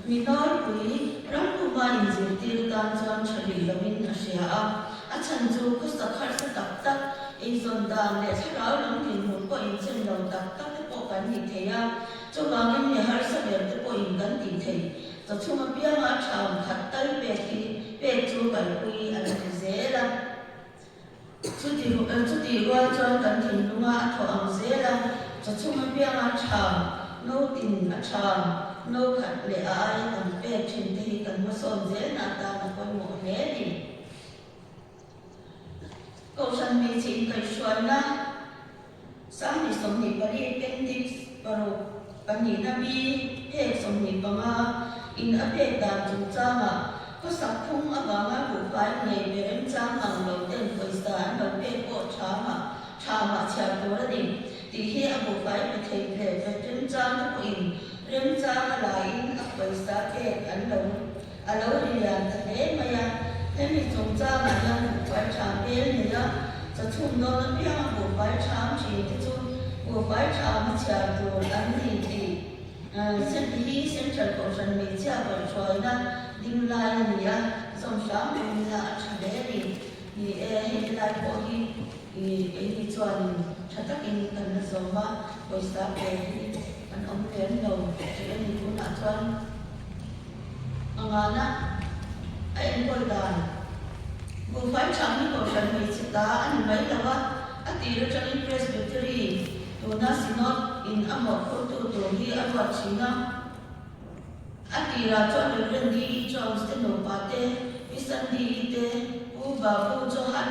mi nawlpui ram puma inzirtir tan chuan ṭha rih lovin a hria a. A chhan chu khawsak harsa tak tak, eizawn dan leh thlarau lam dinhmun pawh inchen lo tak tak te pawh kan ni thei a, chuvangin mi harsa ber te pawhin kan tih thei. Chawchhung apianga a ṭham khat tal pek hi pek chu kalpui a lo ni zel a. Chuti chutih rual chuan kan thinlunga a thawh ang zel a, chawchhung apianga a ṭham, no tin a ṭham, no khat leh a aia tam pek ṭhin te hi kan hmasawn zelna atan a pawimawh hle a ni. Kohhran hmeichhe inkaihhruaina. 2024 Appendix paruk pahnihna bi phek 25 in a pek dan chungchangah khawsak phung avanga buhfai ngei pe remchang ang lo ten pawisa an lo pek pawh thamah thamah chhiar tur a ni tih hi a buhfai pe thei leh pe remchang te pawhin remchang a laiin a pawisa pek an lo A lo ri lian ta hle mai a, hemi chungchangah hian buhfai ṭha hmel nei a, chawchhum dawn apianga buhfai ṭham ṭhin te chu buhfai ṭham a chhiar tur an ni tih hi Central Kohhran hmeichhia kaihhruaina ding lai a ni a, zawm hram tumna a ṭha hle a ni. Ni e, hei helai pawh hi keini chuanin ṭha takin kan la zawm a, pawisa pe hi an awm lem lo tih a ni tunah chuan. A ngana a enkawl dan. Buhfai ṭham hi Kohhran hmeichhe ta a ni mai lo a, a tir aṭangin Presbytery tuna Synod in a mawhphurtu tur hi a ruat ṭhin a. A tirah chuan Reverend D. E. Jones te nupa te, Pi Sandy I te, Pu Babu Johan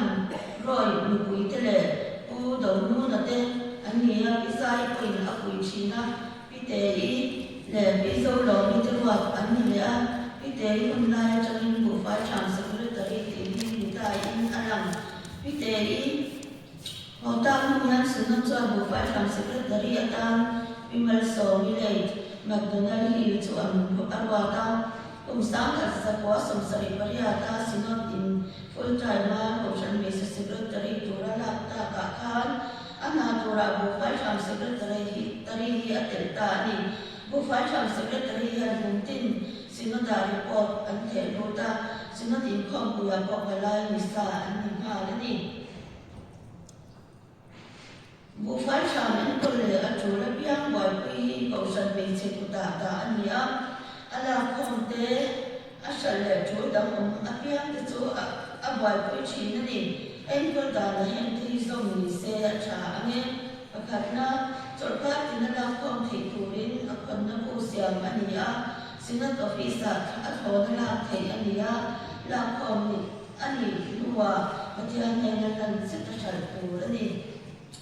Roy nupui te leh Pu Donuna te an ni a, Pi Zai pawhin a pui ṭhin a. Pi Tei leh Pi Zolawmi te ruat an ni leh a, Pi Tei hun lai atangin Buhfai Ṭham Secretary tih hi ni taiin a lang. Pi Tei haw tak hnu hian Synod chuan Buhfai Ṭham Secretary atan Pi Malsawmi late McDonald Hill chu an a ruat a. Kum 1978 a Synod in full time a Kohhran Hmeichhe Secretary tura lak takah khan A hna turah Buhfai Hram Secretary hi tari hi a telh ta a ni. Buhfai Hram Secretary hian kum tin Synod-ah report an theh lut a, Synod inkhawmpuiah pawh palai ni sa an ni nghal a ni. Buhfai Hram enkawl leh a tul apiang buaipui hi Kohhran hmeichhe kutah dah a ni a, a lakkhawm te, A hralh leh tul dang awm apiang te chu a buaipui thin a ni. Enkawl dana heng te hi zawm ni se a tha ang e. Pakhatna, chawlhkar tina lakkhawm theih turin a khawnna bu siam a ni a, Synod Office-ah a thlawna lak theih a ni a, lakkhawm ni a nih hnuah Pathian hnena lan zet a hralh tur a ni.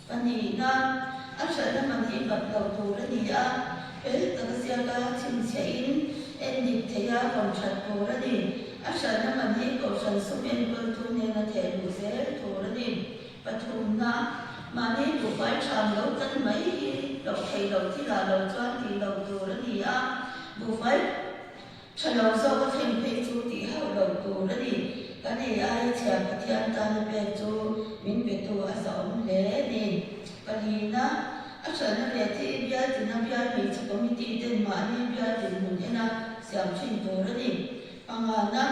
Pahnihna, a hralhna man hi bat lo tur a ni a, fel taka ziaka chhinchhiahin endik theia rawn that tur a ni. A hralhna man hi Kohhran sum enkawltu hnena theh luh zel tur a ni. Pathumna, mahni buhfai ṭham lo tan mai hi loh theih loh thilah lo chuan tih loh tur a ni a, buhfai Tha lo zawk a thleng phei chu tih hauh loh tur a ni. Kan ei aia chhiar Pathian tana pek chu min petu a zahawm hle a ni. Palina, a hralhna leh thi bial tina bial hmeichhe committee ten mahni bial dinhmun ena siam thin tur a ni. Pangana,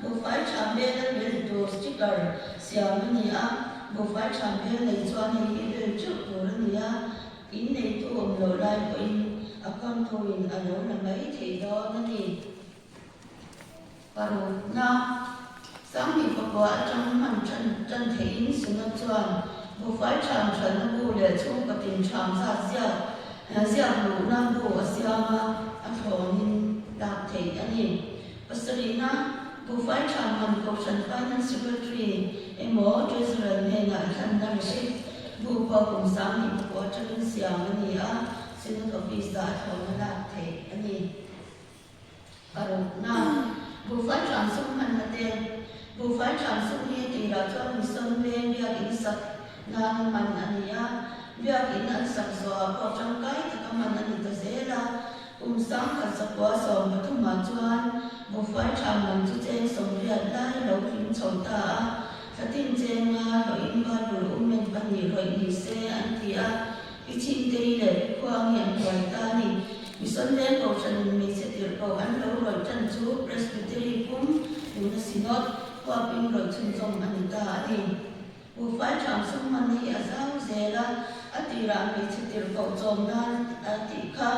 buhfai tha hmela bel tur sticker siam a ni a, buhfai tha hmel nei chuan hei hi bel teuh tur a ni a. In neitu awm loh lai pawhin a khawntuin a lo la mai thei dawn a ni. Parukna, Sanghnih pakua atang hman tan tan theihin Synod chuan buhfai ṭham ṭhalna bu leh chhungkaw tin ṭham zat ziak ziak luhna bu a siam a, a thlawnin lak theih a ni. Pasarihna, Buhfai ṭham man Kohhran Finance Secretary emaw Treasurer hnenah thlanna receipt bu pawh kum 2009 aṭangin siam a ni a, Synod Office-ah a thlawhna lak theih a ni. Parukna, Buhfai ṭham sum hmanna te, Buhfai ṭham sum hi tirah chuan Mission Veng biakinn sak nan hman a ni a, biakinn an sak zawhah pawh ṭangkai taka hman a ni ta zel a, Kum 1913 ah chuan buhfai ṭha man chu cheng 80 lai lo tling chho ta a, thlatin chenga hlawhin Bible umen pahnih rawih ni se an ti a, Pi Chhingtei leh Pi Khuangi an buai ta a ni. Mission Veng Kohhranin hmeichhe tirhkoh an lo rawih ṭan chu Presbytery pum tuna Synod huapin rawih chhunzawm a ni ta a ni. Buhfai ṭham sum hman hi a zau zel a, a tirah hmeichhe tirhkoh chawm nan a tih kha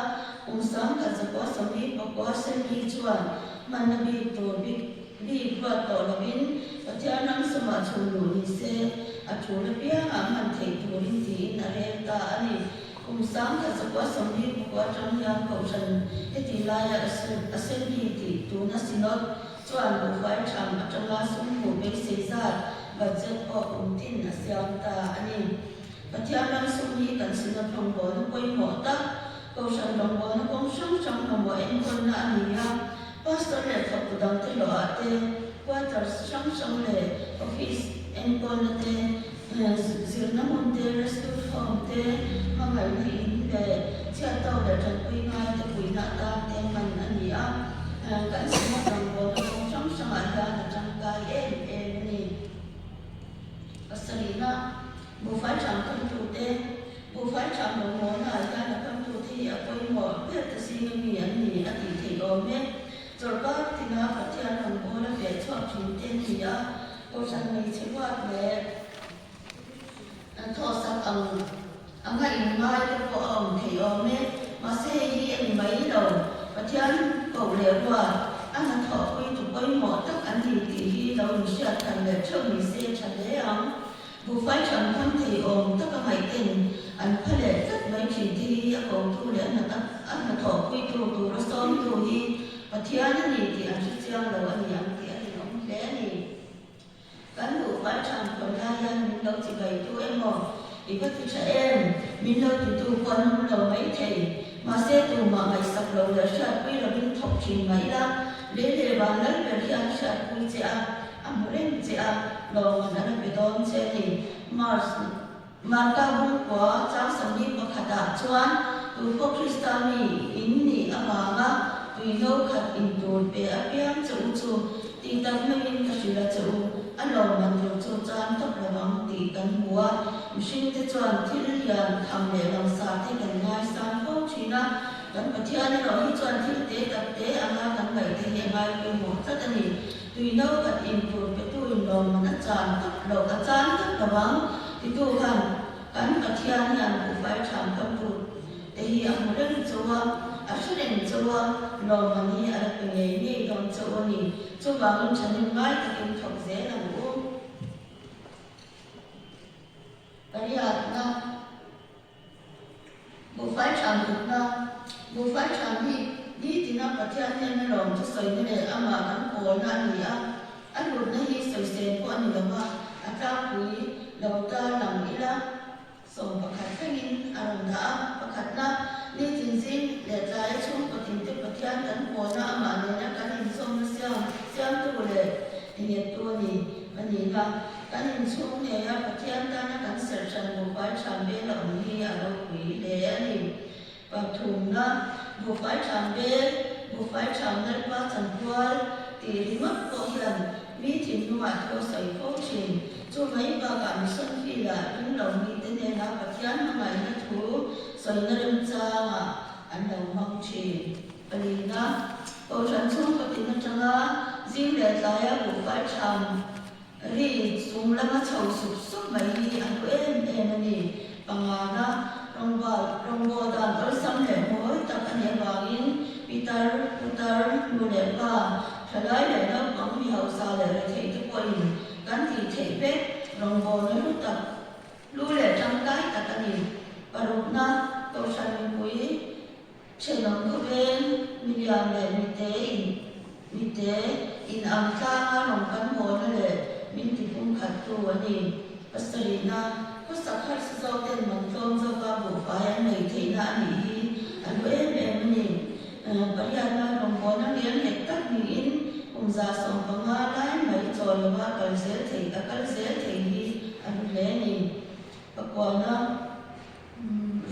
kum 1929 Assembly chuan hmanna bik tur bik bik ruat tawh lovin Pathian ram sumah chhun luh ni se a ṭul apiangah hman theih turin tiin a rel ta a ni. Kum 1929 aṭang hian Kohhran heti laia Assembly tih tuna Synod Chuan buhfai ṭham aṭanga sum hmuh beisei zat budget pawh kum tin a siam ta a ni. Pathian ram sum hi kan. rawngbawlna pawimawh tak, Kohhran rawngbawlna kawng hrang hrang mamawh enkawlna a ni a. Pastor leh thawktu dangte hlawhah te, quarters hrang hrang leh office enkawlna te, zirna hmun te, rescue home te, hmangaihna in leh chhiattawk leh tanpui ngaite puihna atan te hman a ni a. Kan synod rawngbawlna kawng hrang hrangah hian a tangkai em em a ni. Pasarihna, Buhfai ṭham khamtute, Buhfai ṭham rawngbawlnaah hian a khamtute hi a pawimawh ber ta zinga mi an ni a tih theih awm e. Chawlhkar tina Pathian rawngbawla feh chhuak ṭhin te an ni a, Kohhran hmeichhe ruat leh thawhsak ang anga inngai te pawh a awm theih awm e. Mahse hei hi a ni mai lo, Pathian koh leh ruat a hnathawhpui tu pawimawh tak an ni tih hi lo inhriat than leh theuh ni se a tha hle ang. Buhfai tham tham thei awm taka ngaihten an pha leh tlat mai thin te hi a kotu leh a hnathawhpuitu tura sawmtu hi Pathian a ni tih an hre chiang lo a ni ang tih a rinawm hle a ni. Kan buhfai tham khawn lai hian min lo chibaitu emaw i va ti tha em? Min lo titu pawh an awm lo mai thei. Mahse tumah ngaihsak lo leh hriatpui lovin thawk thin mai ila, lei leh van lal ber hian hriatpui che a, A hmu reng che a, lawmman a la pe dawn che a ni. Mars, Marka bungkua chang sawmhnih pakhatah chuan tupawh Krista mi in nih avanga tui no khat in tur pe apiang che u chu tih tak meuhin ka hrilh a che u, a lawmman tur chu chan tawp lo ang tih kan hmu a. Mihringte chuan thil lian tham leh langsar te kan ngaisang fo thin a, kan Pathian erawh hi chuan thil te tak te anga kan ngaihte hi a ngaipawimawh tlat a ni. Tui no khat in tur petu in lawmman a chan tawp lo, a chan tawp lo ang titu khan kan Pathian hian buhfai tham kan tur te hi a hmu reng chauh a, a hre reng chauh a, lawmman hi a la pe ngei ngei dawn chauh a ni. Chuvangin thahnem ngai takin thawk zel ang u. Pariatna. Buhfai ṭham hlutna, Buhfai ṭham hi nitina Pathian hnena lawm chu sawina leh amah kan pawlna a ni a, a hlutna hi sawisel pawh a ni lo va, a tlangpui lo ta lang ila 11 thlengin a rawn dah a. Pakhatna, nitin zing leh tlaia chhungkaw tinte Pathian kan pawlna amah nena kan inzawmna siam siamtu leh tinghettu a ni a ni a. Kan inchhung ngeia Pathian tana kan serhhran buhfai ṭham bel a awm hi a ropui hle a ni. Pathumna, buhfai ṭham bel, buhfai ṭham Lalpa chanpual tih ringawt pawh hian mi thinlungah thu a sawi fo ṭhin. Chu mai bakah mission field-ah ringlo mite hnena Pathian hmangaihna thu sawina remchangah an lo hmang ṭhin. Palina, Kohhran chhungkaw tin aṭanga zing leh tlaia buhfai ṭham Ri chung lama chho sup sup mai hi a hlu em em a ni. Pangana rawngbal rawngbâwl dan awlsam leh mawi tak a nih avangin pitar, putar, nu leh pa, thalai leh naupang mi hausa leh retheih te pawhin kan tih theih vek rawngbâwlna hlu tak, hlu leh tangkai tak a ni. Parukna, Kohhran mipui Thenawm khawveng milian leh mite in mite in ang tlanga rawn kan hawna leh min ti pumkhattu a ni. Pasarihna, khawsak harsa zawk ten man tlawm zawka buhfai an nei theihna a nih hi a hlu em em a ni. Pariatna, rawngbawlna lian nghet tak niin kum 115 lai mai chaw lova kal zel thei a kal zel thei hi a hlu hle a ni. Pakuana.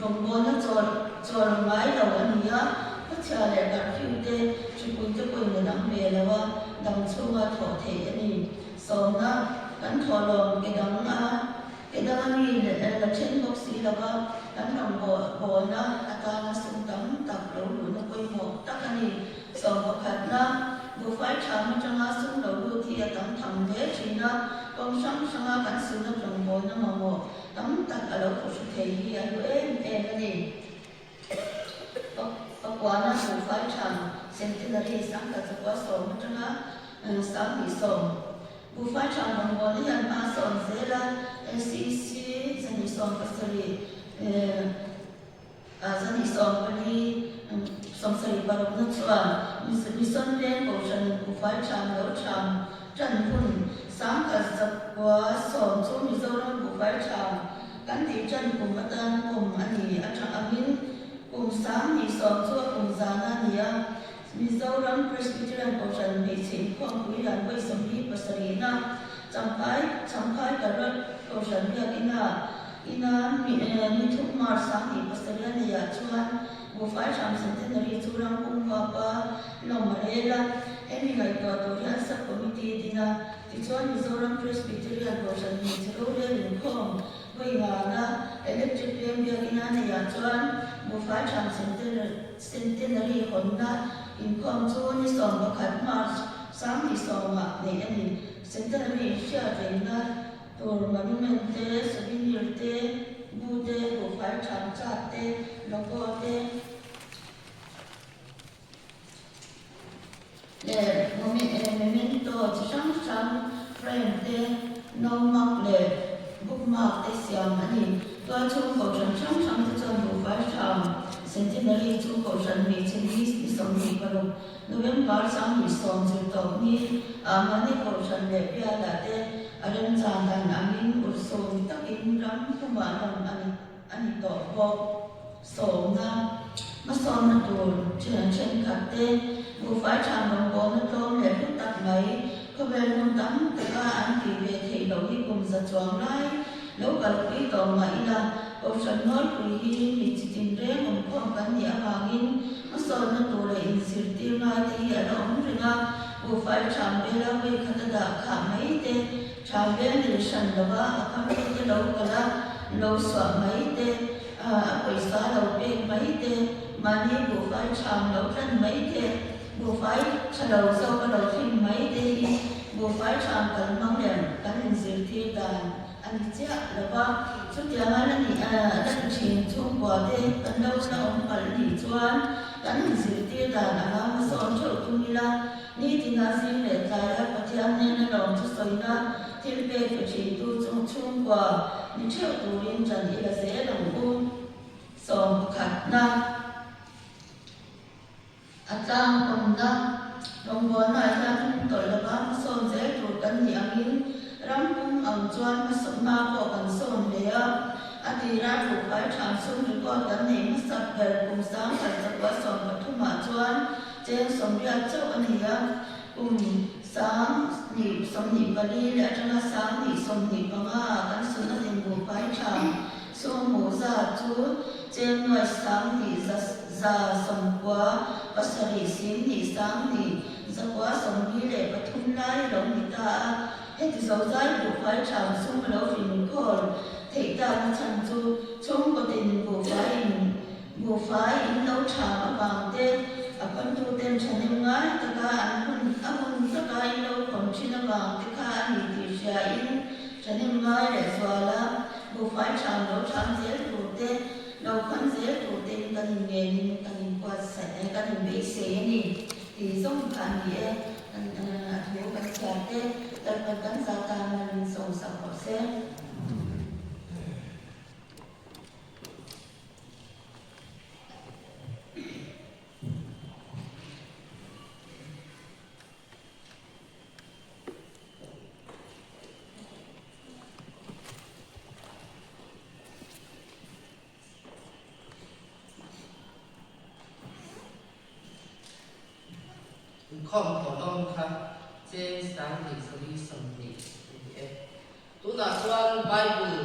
Rawngbawlna chawl chawl ngai lo a ni a, khawchhia leh curfew te, hripui te pawhin a dang ve lo a, dam chhunga thawh theih a ni. Sawmna, kan thawhlawm ke dang a, ke danga mi la then bawk si lo va, kan rawngbawlna atana sum tam tak lo luhna pawimawh tak a ni. Sawm pakhatna, buhfai ṭham aṭanga sum lo lut hi a tam tham hle ṭhin a, kawng hrang hranga kan sunna rawngbawlna mamawh Tam tak a lo phuhru thei hi a hlu em em a ni. Pakuana buhfai ṭham Centenary 1910 aṭanga 2010 buhfai ṭham rawngbawlna hian hma a sawn zel a, SEC 217 214 76 na chuan Mission Veng Kohhranin buhfai ṭham lo ṭham ṭan hun 1910 chu Mizoram buhfai ṭham kan tih ṭan kum atan pawm a ni aṭang. sawm chu a kum zan a ni a, Mizoram Presbyterian Kohhran Hmeichhe Inkhawmpui Lian vawi 27na Champhai Champhai Karrat Kohhran Biakina ina ni thum March 27 a neiah chuan Buhfai Hram Centenary chu ram pum huapa lawm a rel a, hemi ngaihtuah tur hian Sub Committee din a, tichuan Mizoram Presbyterian Kohhran Hmeichhe Rorel Inkhawm vawi ngana Electric Veng Biakina neiah chuan Buhfai Hram Centenary hawnna inkhawm chu ni 11 March 2010ah neih a ni. Centenary hriat rengna tur monument te, souvenir te, bu te, buhfai ṭham chat te, logo te leh memento chi hrang hrang frame te, nomark leh bookmark te siam a ni. Tualchhung kohhran hrang hrang te chuan buhfai ṭham centenary chu kohhran hmeichhe ni 26 November 2010 zirtawp ni ah mahni kohhran leh bialah te a remchan dan angin urhsun takin ram pumah lawm a ni a ni tawh bawk. Sawmna, hmasawnna tur thian thenkhat te buhfai tha rawngbawlna tlawm leh hlu tak mai khawvel hmun tam taka an tih ve theih loh hi kum za chuang lai lo kalpui tawh mah ila kohhran nawlpui hi mi chi tinreng awmkhawm kan nih avangin hmasawnna tur leh inzirtir ngai te hi a la awm reng a, buhfai ṭham vela vawi khat a dah khah mai te, ṭham vel nei hran lova a khamtute lo kal a, lo suah mai te, a pawisa lo pek mai te, mahni buhfai ṭham lo tlan mai te, buhfai ṭha lo zawk a lo hlim mai te hi buhfai ṭham kal hmang leh kan inzirtir dan a ni chiah lo va. Chutianga la ni la ti ṭhin chhungkua te kan lo la awm palh nih chuan kan inzirtir dan anga hmasawn ṭheuh tum ila, nitina zing leh tlaia Pathian hnena lawm chu sawina thil pek pe ṭhintu chung chhungkua ni ṭheuh turin ṭan i la zel ang u. Sawm pakhatna. A tlang awmna rawngbawlnaah hian hmun tawlh lova hmasawn zel tur kan nih angin ram pum ang chuan hmasawhna pawh kan sawn hle a. A tira buhfai ṭham sum record kan neih hmasak ber kum 1913ah chuan cheng 80 chauh a ni a, kum 2024 leh aṭanga 2025 ah kan suna din buhfai ṭham sum hmuh zat chu cheng nuai 97 7 2 9 943 lai a lo ni ta a. Heti zozai buhfai ṭham sum a lo fin khawl theih takna chhan chu chhungkaw tin buhfai in buhfai in lo ṭham avang te, a khawntu ten ṭhahnem ngai taka an hun a hun taka in lo khawn ṭhin avang te kha a ni tih hriain ṭhahnem ngai leh zuala buhfai ṭham lo ṭham zel tur te, lo khawn zel tur ten kan inngenin kan inbuatsaih kan inbeisei a ni tih zawng kha a ni e. Kan a thu kan chhiar te Lalpan kan za tan man sawmsak rawh se. Inkhawm thawhlawm kha cheng 24 20 a ni e. Tunah chuan Bible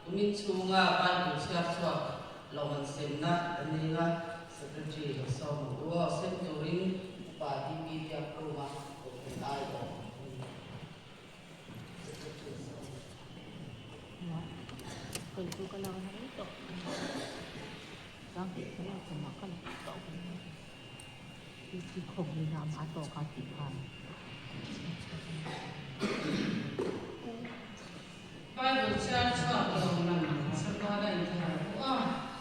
kumin chhunga Bible chhiar chhuak lawm an semna kan nei anga Secretary lo sawm ang u aw. Sem turin Upa DP Biakkhuma Kohhran ai awm a ni. Secretary sawm. Bible chhiar chhuak lo man sorkar a inthar pawh a,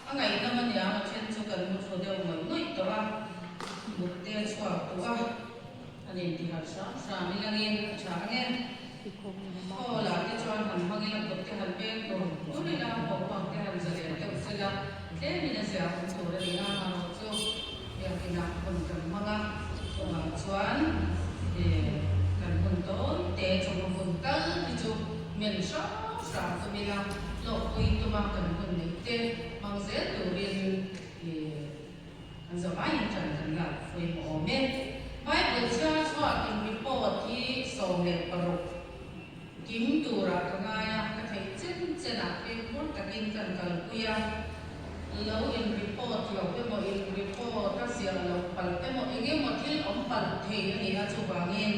a ngaihnam a niang a then chu kan mu thlu deuh ngawih ngawih tawh a, mut te a chhuak tawh a, a nen ti harh hram hram i langin a tha ang e. Khawl ah te chuan han hmang ila kut te han peng tur tur ila, boruak te han zalen deuh sela tlem in a zia awm tur a ni a, amaherawh chu biakinah hun kan hmang a, chuvang chuan kan hun tawi te chawhma hun kal hi chu men hrang hrang tum ila, hlawhpui tuma kan hun neih te hmang zel turin kan. pawimawh awm e. Bible chhiar chhuak in report hi 16 kim turah ka ngai a, ka theih chen chenah fimkhur takin kan kalpui a, lo in report lo emaw in report a ziah loh palh emaw eng emaw thil awm palh thei a ni a, chuvangin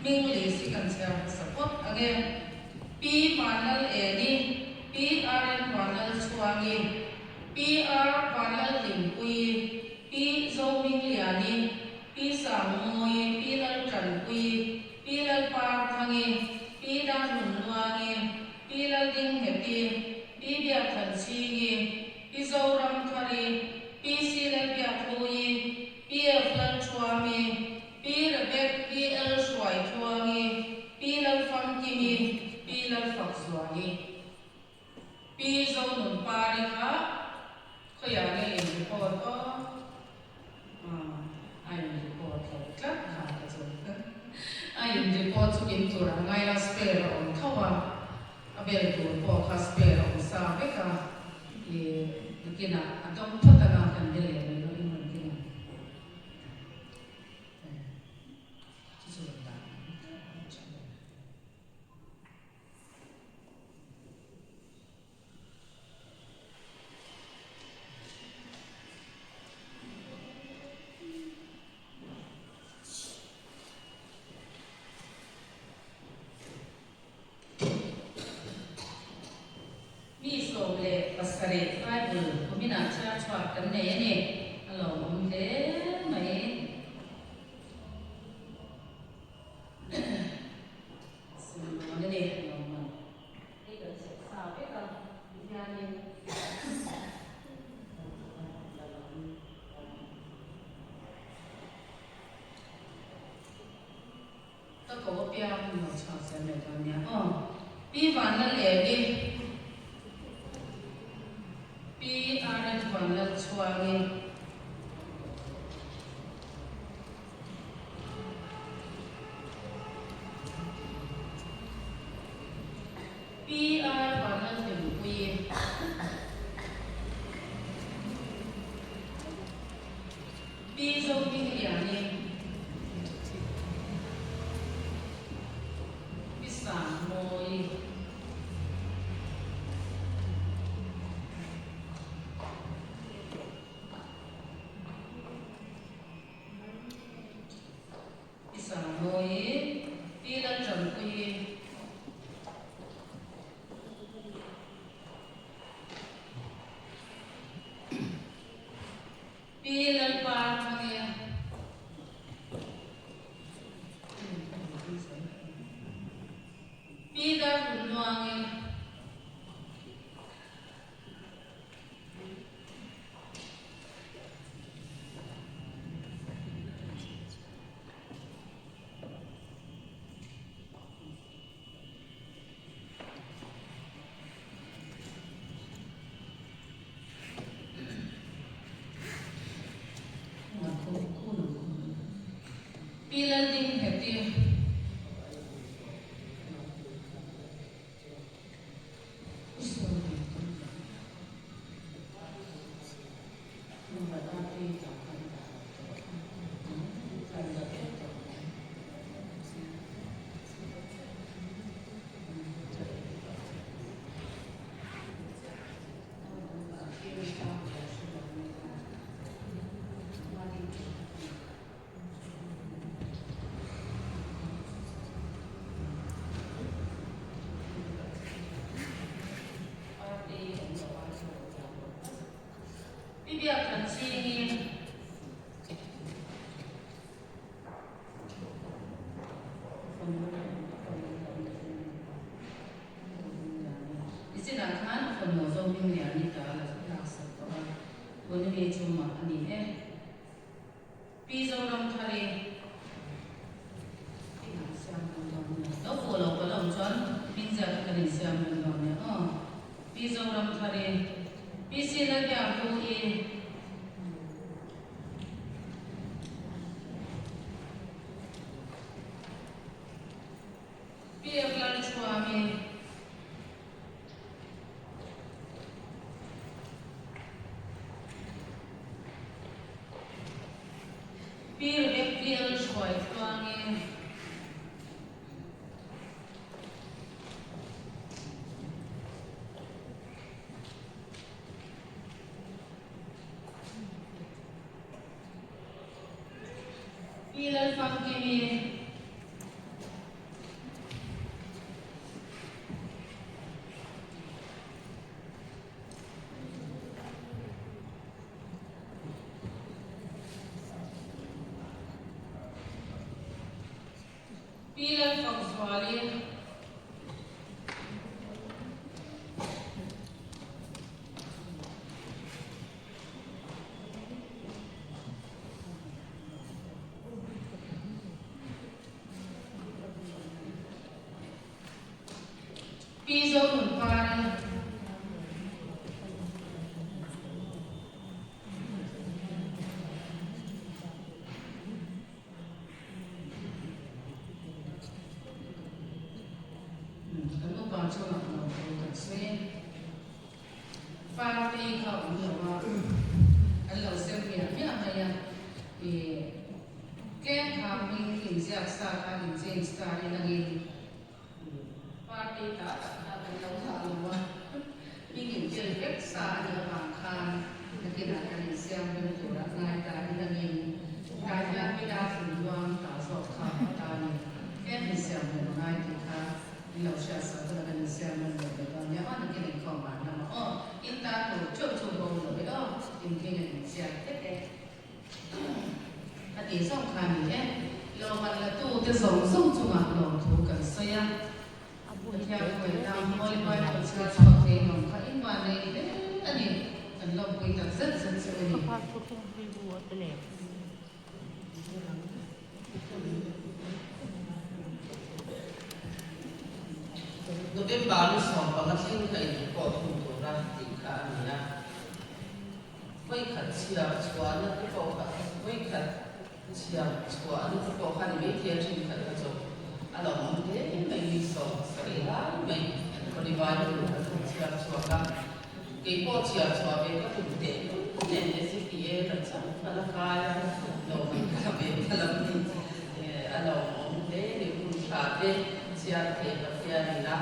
hming list hi kan chhiar hmasa phawt ang e. Pi Vanlal Eni, Pi RN Vanlal Chhuangi, Pi R Vanlal Hlimpuii, Pi Zohmingliani, Pi Sangmawii, Pi Laltanpuii, Pi Lalparthangi, Pi Darnunluangi, Pi Laldingheti, Pi Biakthanchhingi, Pi Zoramthari, Pi Si Lalbiakluii, Pi F Lalthuami, Pi Rebek Pi L Hruaithuangi, Pi Lalfamkimi, Pi Lalfakzuali. Pi Zonunpari kha khawiah nge in report aw? A in report lo tlat kha ka chu. A in report chu kim tur a ngai la spare a awm tho a, a bel tur pawh kha spare a awm sa vek a, i nakinah a dawng phawt anga kan be leh mai dawn in rawn ti ang. Chu chu rawn dah ang. Mi 17 Bible kuminah chhiar chhuak kan nei a ni. A lawmawm hle mai. Simon a ni lawmman. Hei kan chhep sa vek a, tihianin Ka ko apiang hun lo chhuak zel mai dawn nia aw. Pi Vanlaleli, Pi RN Vanlalchhuangi. PR Vanlalhlimpuii. Pi Zohmingliani. Pi Sangmawii. Pi Sangmawii, Pi Lalṭanpuii. Pi Lalparthangi. Pi Darhunluangi. Pi Laldingheti. Pi Biakthanchhingi. Nichinah khan a fanu Zohmingliani ta la laksak tawh a, tuna mi chu mah a ni e. Pi Zoramthari Lo fuh lo ka lawm chuan hming ziak hi kan insiam reng dawn nia aw. Pi Zoramthari, Pi Silalbiaktu-i. Pi Lalchhuami. Pi Rebecca Hruaitluangi. Pi Lalfamkimi. Pi Lalfakzuali. Pi Zonunpari. Kan upa chungah lawmthu kan sawi. Party kha awm lo a, an lo sem miah miah mai a. Ih tlem kha hming inziak sa kha in change ta in angin party tah tak kha kan lo dah lo a, hming intel vek sa a nih avang khan nakinah kan insiam rem turah ngai ta in angin tlai hian mida thinluang ta zawk kha a ta a ni. Tlem insiam rem a ngai tih kha In lo hriat sak hunah kan insiam rem leh ve dawn nia aw, nakin inkhawm van lamah aw, in tan tur theuh chu bo lo e aw, in hming a inziak vek e. A tih zawng kha a ni e. Lawmman la tu te zawng zawng chungah lawmthu kan sawi a, Pathian khuaina Holy Bible chhiar chhuak thei lawm kha in van nei hle a ni, kan lawmpui tak zet zet chu a ni. November ni 15 thleng ka inpawh thung tura tih kha a ni a. Vawikhat chhiar chhuahna te pawh kha vawikhat chhiar chhuahna te pawh kha ni maithei a thenkhat kha chu a lo awm hle mai ni 70 lai mai Holy Bible kan han chhiar chhuak a. Keipawh chhiar chhuah ve ka tum teh lul nen SCPA kan chang hman a kai a, lo man ka la ve ta lo ni. A lo awm hle ni hun tha te chhiar thei Pathian in a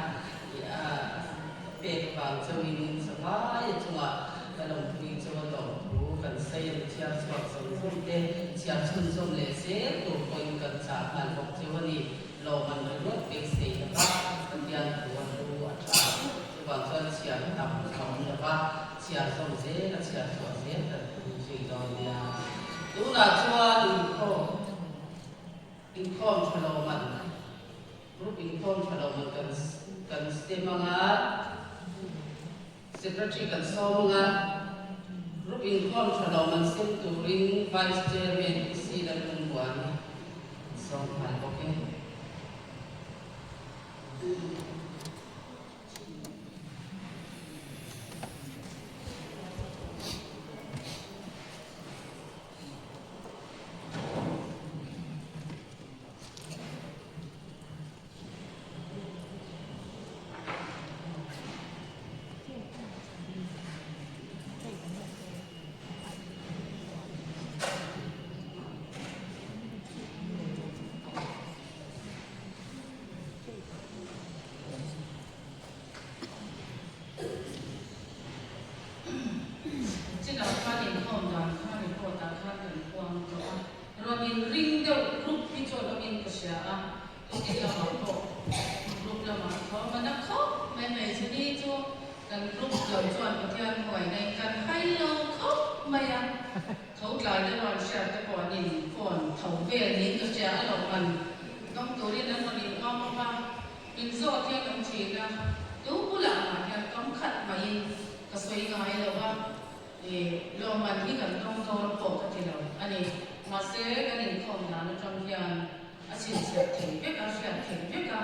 pek vang chauhin savai a chungah ka lawmpui chu a lawmthu kan sawi a ni. Chhiar chhuak zawng zawng te chhiar chhunzawm leh zel tur pawhin kan chah nghal bawk cheu a ni. Lawm an ringawt pek sei lo va, Pathian thu a hlu a tha. Chuvang chuan chhiar tam a awm lo va, chhiar zawm zel a chhiar chhuah zel kan tum zui dawn nia. Tunah chuan inkhawm inkhawm tha lo man, group inkhawm tha lo man kan kan sem anga, Secretary kan sawm anga, group inkhawm tha lo man sem turin Vice Chairman PC Lallungbuani sawm nghal bawk e. Chinah khan inkhawm dan kha report ah khan kan puang tawh a, rawn inring deuh group hi chuan awmin ka hria a. Tukin lamah pawh group lamah thawm a na khawp mai mai chu ni chu kan group lo chuan Pathian hmangaihna in kan hai lo khawp mai a, tho tlai deuh a an hriat te pawh an in phone tho vel niin ka hria a lo man dawng turin an rawn in uam awm a, min zawt hian awm thin a, tu bulah mah hian kam khat maiin ka sawi ngai lo a, ih lawmman hi kan dawng dawn pawh ka ti lo a ni, mahse kan inkhawm dan atang hian A chhinchhiah thei vek a, hriat thei vek a,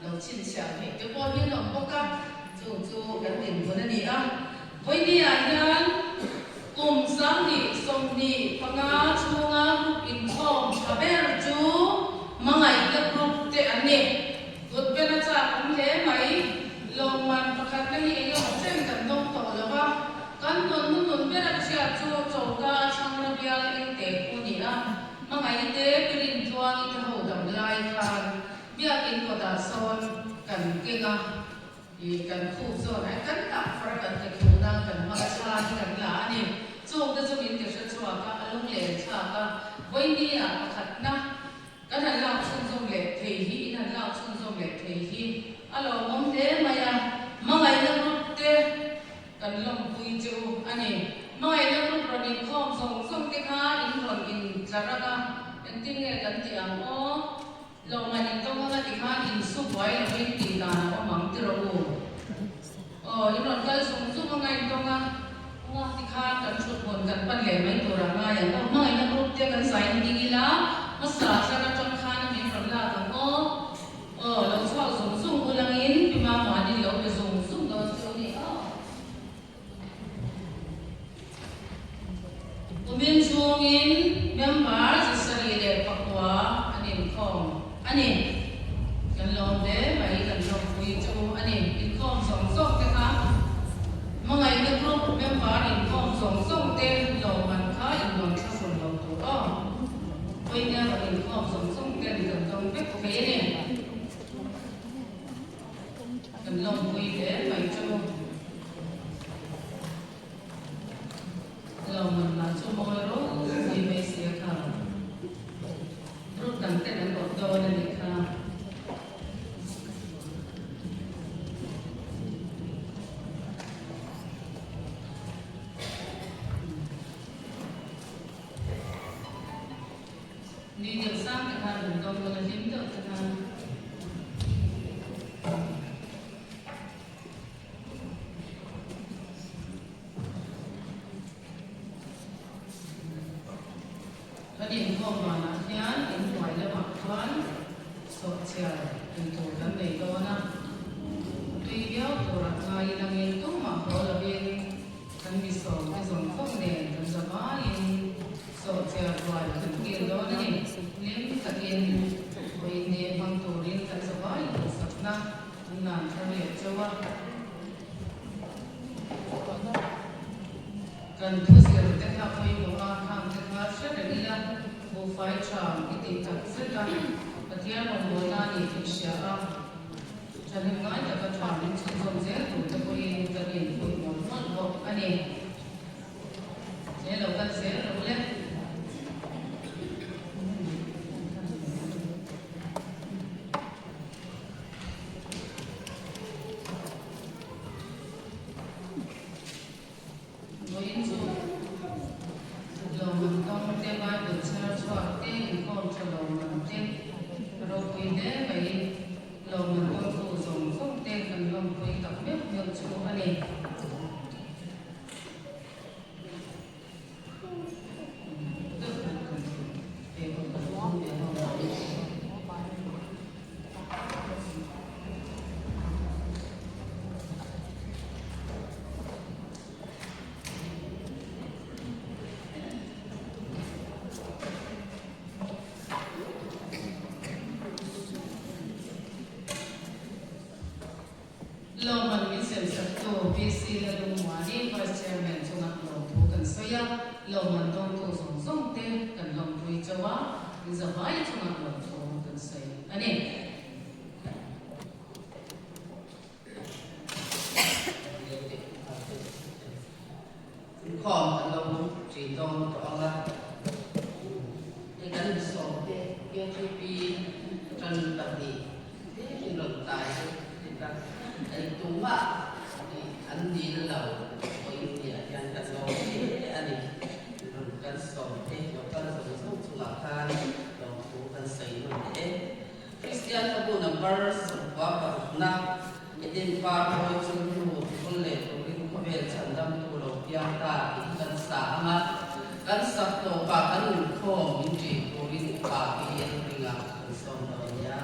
lo chhinchhiah theih te pawh hi an awm bawk a, chu chu kan dinhmun a ni a. Vawinia hian kum 2025 chhunga group inkhawm tha ber chu Hmangaihna group te an ni. Kut pen a chak awm hle mai. Lawmman pakhatna hi eng emaw chen kan dawng tawh lo va, kan tawn hnuhnun ber a chhiat chu choka a thlangra bial eng te khu ni a. Hmangaih. Hmangaih te, Pi Rintluangi te ho dam lai khan Biakin kawtah sawn kan keng a, ih kan khup zawn a, kan tak far a kan ke thuh nan kan hmang a, thla hi kan la a ni. Chung te chu min ti hre chhuak a, a lunglen thlak a, vawinia pakhatna kan han lak chhunzawm leh thei hi, in han lak chhunzawm leh thei hi a lawmawm hle mai a, hmangaihna group te kan lawmpui che u a ni. Hmangaihna group rawn inkhawm zawng zawng te kha in rawn intlar ang a, engtin nge kan tih ang aw? Lawmman in tawng anga tikhan in su buai lovin tih dan a awm ang ti rawh u. Aw, in rawn kal zung zung anga in tawng a, anga tikhan kan thut hmun kan pan leh mai tur ah ngai ang aw. Hmangaihna group te kan zain ding ila, hmasa thlar atang khan a min rawn lak ang aw. Aw, lo chhuak zung zung ulangin Pi Mamuanin lo pe zung zung dawn chu a ni aw. Kumin chhungin member 74 an inkhawm a ni. Kan lawm hle mai, kan lawmpui chu a ni. Inkhawm zawng zawng te kha hmangaihna group member inkhawm zawng zawng te lawmman kha inrawn thlahrun lo tur aw. Vawinia rawn inkhawm zawng zawng ten kan dawng vek thei a ni. Kan lawmpui hle mai chu. Lawmman lah chu mawi ropui mai sia kha. Group dang ten an awp dawn a nih kha. Ni deuh sang te khan an dawng dawn a hlim deuh te khan. Kan inkhawm vanah hian inhnuai lamah chuan sawhchiar intur kan nei dawn a, tui viau turah ngaiin angin tumah haw lovin kan mi sawmte zawng zawng nen kan za vaiin Sawhchiar rual kan kil dawn a ni. Hlim takin vawiin hmang turin kan zavai duhsakna an nan thar leh chauh a. Kan thuzir te kha pawimawh a, khang te kha hre reng ila, buhfai tha i tih tak zet a, Pathian rawngbawlna a nih tih hria a, thahnem ngai taka tha min chhunzawm zel tur te pawhin kan inpuih mawlh mawlh bawk a ni. He lo kal zel lo le. Vawiin chu lawmman tawng te, Bible chhiar chhuak te, inkhawm tha lawmman te, ropui hle mai lawmman tawngtu zawng zawng te kan lawmpui tak meuh meuh chu a ni. Lawmman min semsaktu VC Lalungmuani, Vice Chairman chungah lawmthu kan sawi a, lawmman dawngtu zawng zawng te kan lawmpui chauh a, zavai chungah lawmthu kan sawi a ni. Inkhawm kan lo ṭin dawn tawh ang a, hei kan insawm te KTP ṭan pahnih tlemin rawn tlai chu tit a, hei tumah an dil lo pawhin tihah hian kan lawm hle a ni. Rawn kan sawm te local zawng zawng chungah khan lawmthu kan sawi nawn leh e. Kristian hlabu number 96na Eden par mawi chu hnu thul leh turin khawvel chhandamtu lo piang ta tih hi kan sa ang a, kan sak tawpah kan inkhawm min ṭih turin upa pi an ring a, kan sawm dawn nia.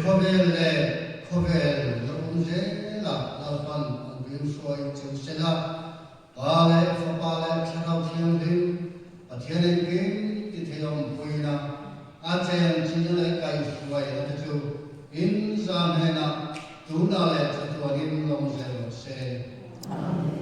khawvel leh khawvel lo awm zela Lalpan an puiin hruai cheu sela, Pa leh Fapa leh Thlarau Thianghlim Pathian engkim ti thei awmpuina a chen chinna leh kaihhruaina te chu in za hnenah tunah leh chatuanin lawm zel rawh se. Amen.